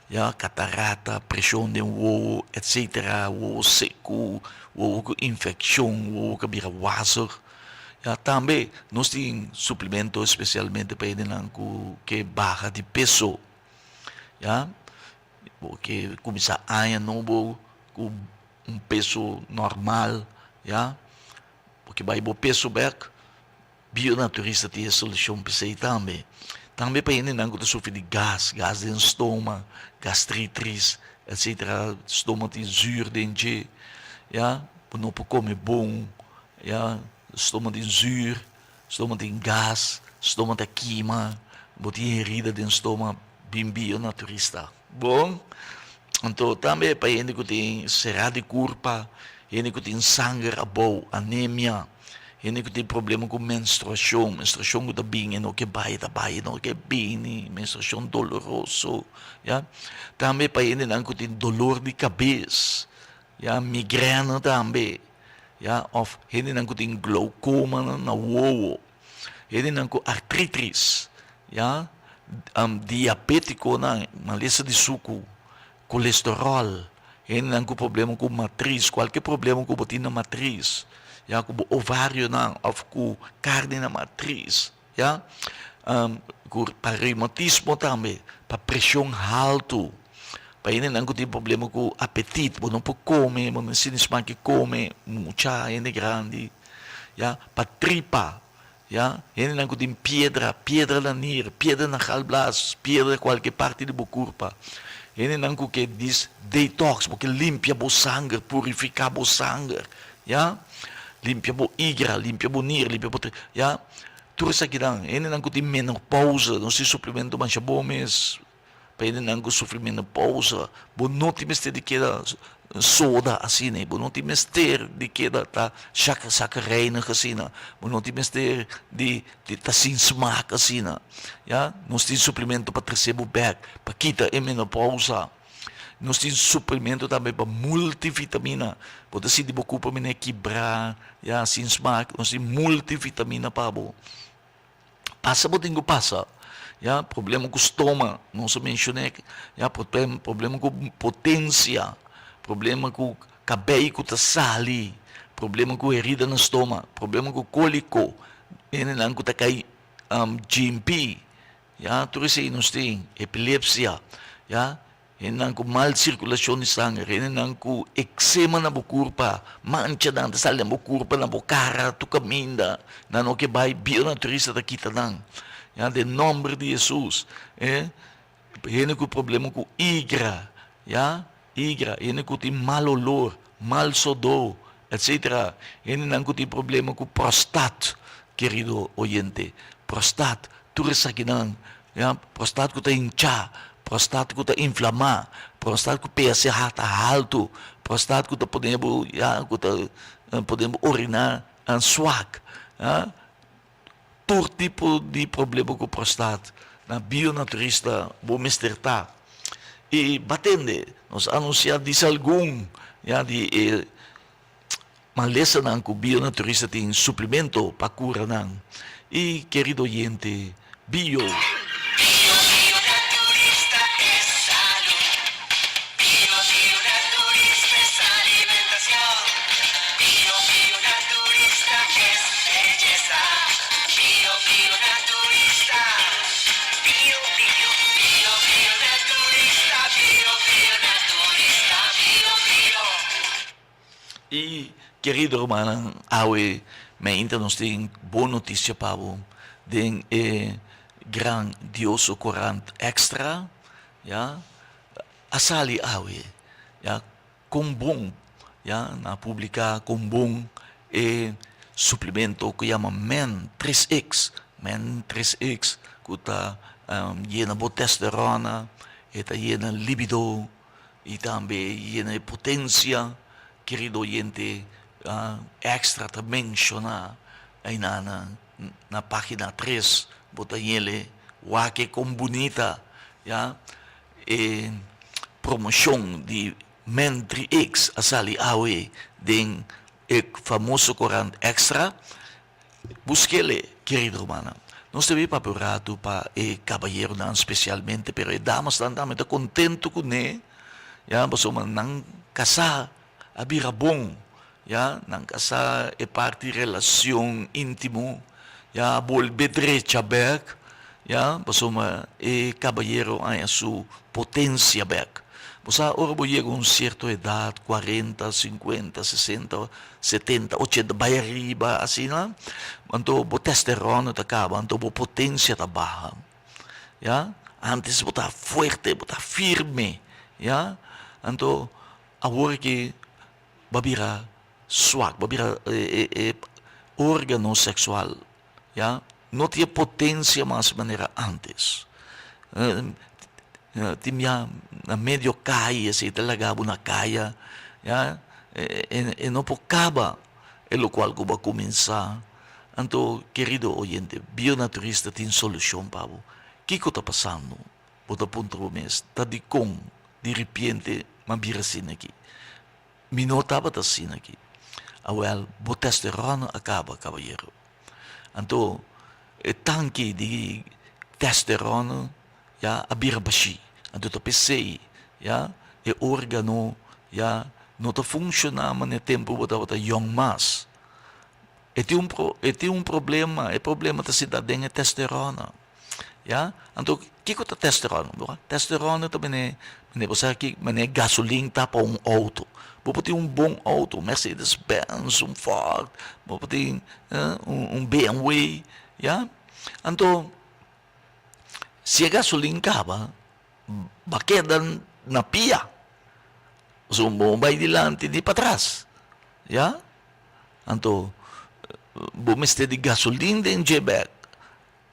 ya, katarata, preshon den wowo, etsetera, wowo seku, wowo ku infekshon, wowo ku a bira wazig. Ya, tambe nos tin suplemento espesialmente pa hendenan ku ke baha di peso, ya, bo ke kuminsá aña nobo ku un peso normal ya bo ke bai bo peso bek bionaturista tin e solucion p'esei tambe tambe pa hendenan ku ta sufri di gas gas den stoma gastritis etcetera stoma tin zuur den dje ya bo no por kome bon ya stoma tin zuur stoma tin gas stoma ta kima bo tin herida den stoma bin bionaturista. Bon, anto tambe pa hende ku tin será di kurpa, hende ku tin sanger abou, anemia, hende ku tin problema ku menstruashon, menstruashon ku ta bin e no ke bai, ta bai e no ke bini, menstruashon doloroso, ya. Tambe pa hendenan ku tin dolor di kabes, ya, migrène tambe, ya, òf hendenan ku tin gloukoma na wowo. Hendenan ku artritis, ya, diabetikonan, malesa di suku, kolesteròl, hendenan ku problema ku matris, kualke problema ku bo tin na matris, ya, ku bo ovarionan òf ku karni na matris, ya, ku pa reumatismo tambe, pa preshon haltu, pa hendenan ku tin problema ku apetit, bo no por kome, bo no sinti smak di kome, mucha, hende grandi. ya, pa tripa, ya, hendenan ku tin piedra, piedra na nir, piedra na galblaas, piedra kualke parti di bo kurpa, hendenan ku ke dis detox, bo ke limpia bo sanger, purifiká bo sanger, ya. Limpia bo igra, limpia bo nir, limpia bo ya. Tur esakinan, hendenan ku tin menopausa, nos tin suplemento masha bon mes pa hendenan ku sufri menopausa. Bo no tin mester di keda soda asina, bo no tin mester di keda ta shaka shakareinig asina, bo no tin mester di ta sin smak asina, ya. Nos tin suplemento pa trese bo bek, pa kita e menopausa. Nos tin suplemento tambe pa multivitamina. Bo ta sinti bo kurpa mene kibrá, ya, sin smak. Nos tin multivitamina pa bo. Pasa bo tin ku pasa, ya, problema ku stoma, nos a menshoné, ya, problema ku potensia, problema ku kabei ku ta sali, problema ku herida na stoma, problema ku kóliko, hendenan ku ta kai djimpi. Ya, tur esei nos tin, epilepsia, ya, hendenan ku mal sirkulashon di sanger, hendenan ku eksema na bo kurpa, manchanan ta sali na bo kurpa, na bo kara, tur kaminda, nan no ke bai bionaturista ta kita nan, ya, den nòmber di Hesus, e, hende ku problema ku igra, ya, igra, hende ku tin mal olor, mal sodó, etsetera, hendenan ku tin problema ku prostat, kerido oyente, prostat, Tur esakinan, ya, prostat ku ta hinchá, prostat ku ta inflamá, prostat ku PSH ta haltu, prostat ku ta pone bo, ya, ku ta pone bo oriná swak, ya. Tur tipo di problema ku prostat, na bionaturista bo mester ta. I batende, nos a anunsiá dis algun, ya, di e Malesanan ku bionaturista tin suplemento pa kura nan. I kerido oyente, bio. Bio bio naturista es salud. Bio bio naturista es alimentacion. Bio bio naturista es belleza. Bio bio naturista. Bio bio. Bio bio naturista. Bio bio naturista. Bio bio. I kerido rumannan, awe meinta nos tin bon notisia pa bo den e grandioso korant Extra, ya, a sali awe, ya, kon bon, ya, nan a publiká kon bon e suplemento ku yama Men tres X, Men tres X, ku ta yena bo testosterona, e ta yena libido. I tambe yena e potencia, kerido oyente, Extra ta menciona ayna na pagina tres, bo ta yele wak con bunita ya e promocion di Men Tri X a sali awe den e famoso corant Extra. Buskele, kerido rumannan. Nos debe papia un ratu pa e kabayeronan spesialmente, pero e damasnan tambe ta kontentu kuné, ya, pasobra nan kasá a bira bon, ya, nan kasá e parti relashon íntimo, ya, a bolbe drecha bèk, ya, pasobra e kabayero haña su potensia bèk. Bo sa ora bo yega un sierto edat, kuarenta, sinkuenta, sesenta, setenta, ochenta, bai ariba asina, anto bo testosterona ta kaba, anto bo potensia ta baha, ya. Antes bo ta fuerte, bo ta firme, ya. Anto awor aki bo a bira swak, bo a bira e organo seksual, ya, no tin e potensia mas manera antes. Tin bia na medio kaya si e ta laga bo na kaya ya e no por kaba e lokual ku bo a kuminsá. Anto kerido oyente, bionaturista tin solushon pa bo. Kiko ta pasando? Bo ta puntra bo mes, ta dikon di ripiente mi a bira asina aki? Mi no tabata asina aki. Awel, bo testosterona a kaba, kabayero. Anto e tanki di testosterona ya a bira bashí. Anto ta p'esei ya e órgano ya no ta funshoná manera tempu bo tabata yòn mas. E tin un e tin un problema, e problema ta sinta den e testosterona. Ya, anto kiko ta testosterona? Bo testosterona ta mene mene bo sa ki mene gasolin ta pa un outo. Bo por tin un bon outo, un Mercedes Benz, un Ford, bo por tin un BMW, ya. Anto si e gasolin kaba, bo a keda na pia, pasobra bo no bai dilanti ni patras, ya. Anto bo mester di gasolin den dje bek.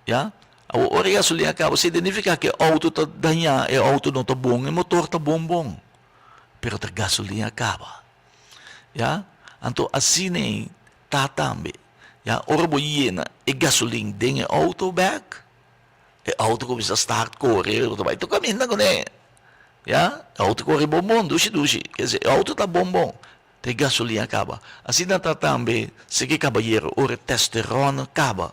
Ya. Awor ora e gasolin a kaba si identifiká ku e outo ta dañá, e outo no ta bon, e motor ta bon bon, pero ta gasolin a kaba. Ya. Anto asina ei ta tambe. Ya. Ora bo yena e gasolin den e outo bèk, e outo kuminsá start kore, bo ta bai tur kaminda kuné. Ya. E outo kore bon bon, dushi dushi. Kese e outo ta bon bon. Te gasolin a kaba. Asina ta tambe si ki kabayero ora e testosterona kaba.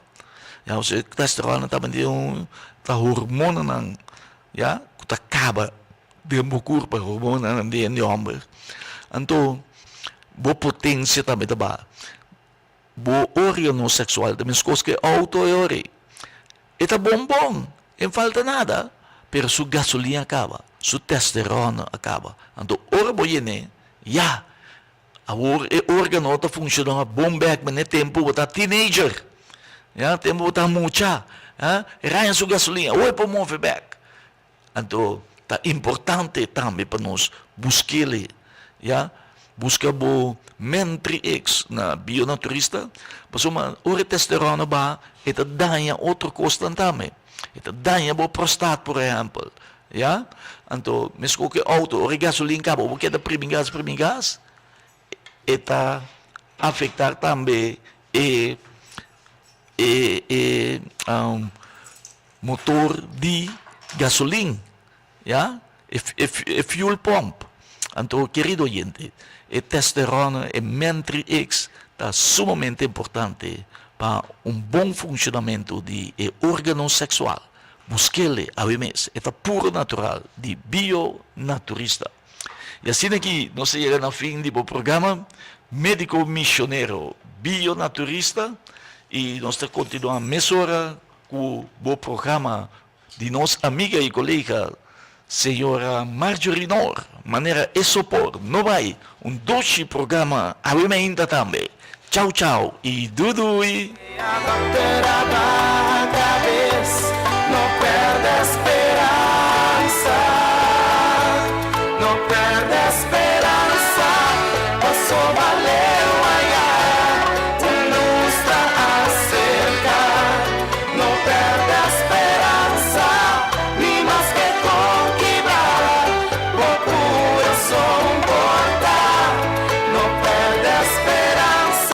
Ya o sea testosterona ta den un ta hormonanan ya ku ta kaba den bo kurpa hormonanan di hende homber. Anto bo potensia tambe ta baha. Bo organo seksual ta meskos ku e outo e ora ei. E ta bon bon, e falta nada, pero su gasolin a kaba, su testosterona a kaba. Anto ora bo yen'é, ya! Awor e organo ta funshoná bon bèk manera tempu bo ta teenager, ya, tempu bo ta mucha, ya, e raña su gasolin, awor e por move bèk. Anto ta importante tambe pa nos busk'el, ya, buska bo Mentrix na Bionaturista, pasobra ora e testosterona baha e ta daña otro kosnan tambe, e ta daña bo prostat por ehèmpel, ya. Anto meskos ku e outo ora e gasolin kaba bo keda primi gas primi gas, e ta afektar tambe e e e Motor di gasolin, ya, e e fuel pump. Anto, kerido oyente, e testosterona, e Mentri X ta sumamente importante pa un bon funshonamentu di e organo seksual. Busk'el awe mes, e ta puro natural di Bio Naturista. I asina aki nos a yega na fin di bo programa Medico Misionero Bio Naturista i nos ta kontinua mesora ku bo programa di nos amiga i kolega señora Marjorie Noor, manera e sopor no bai un doshi programa awe mainta tambe. Chau chau i dudui!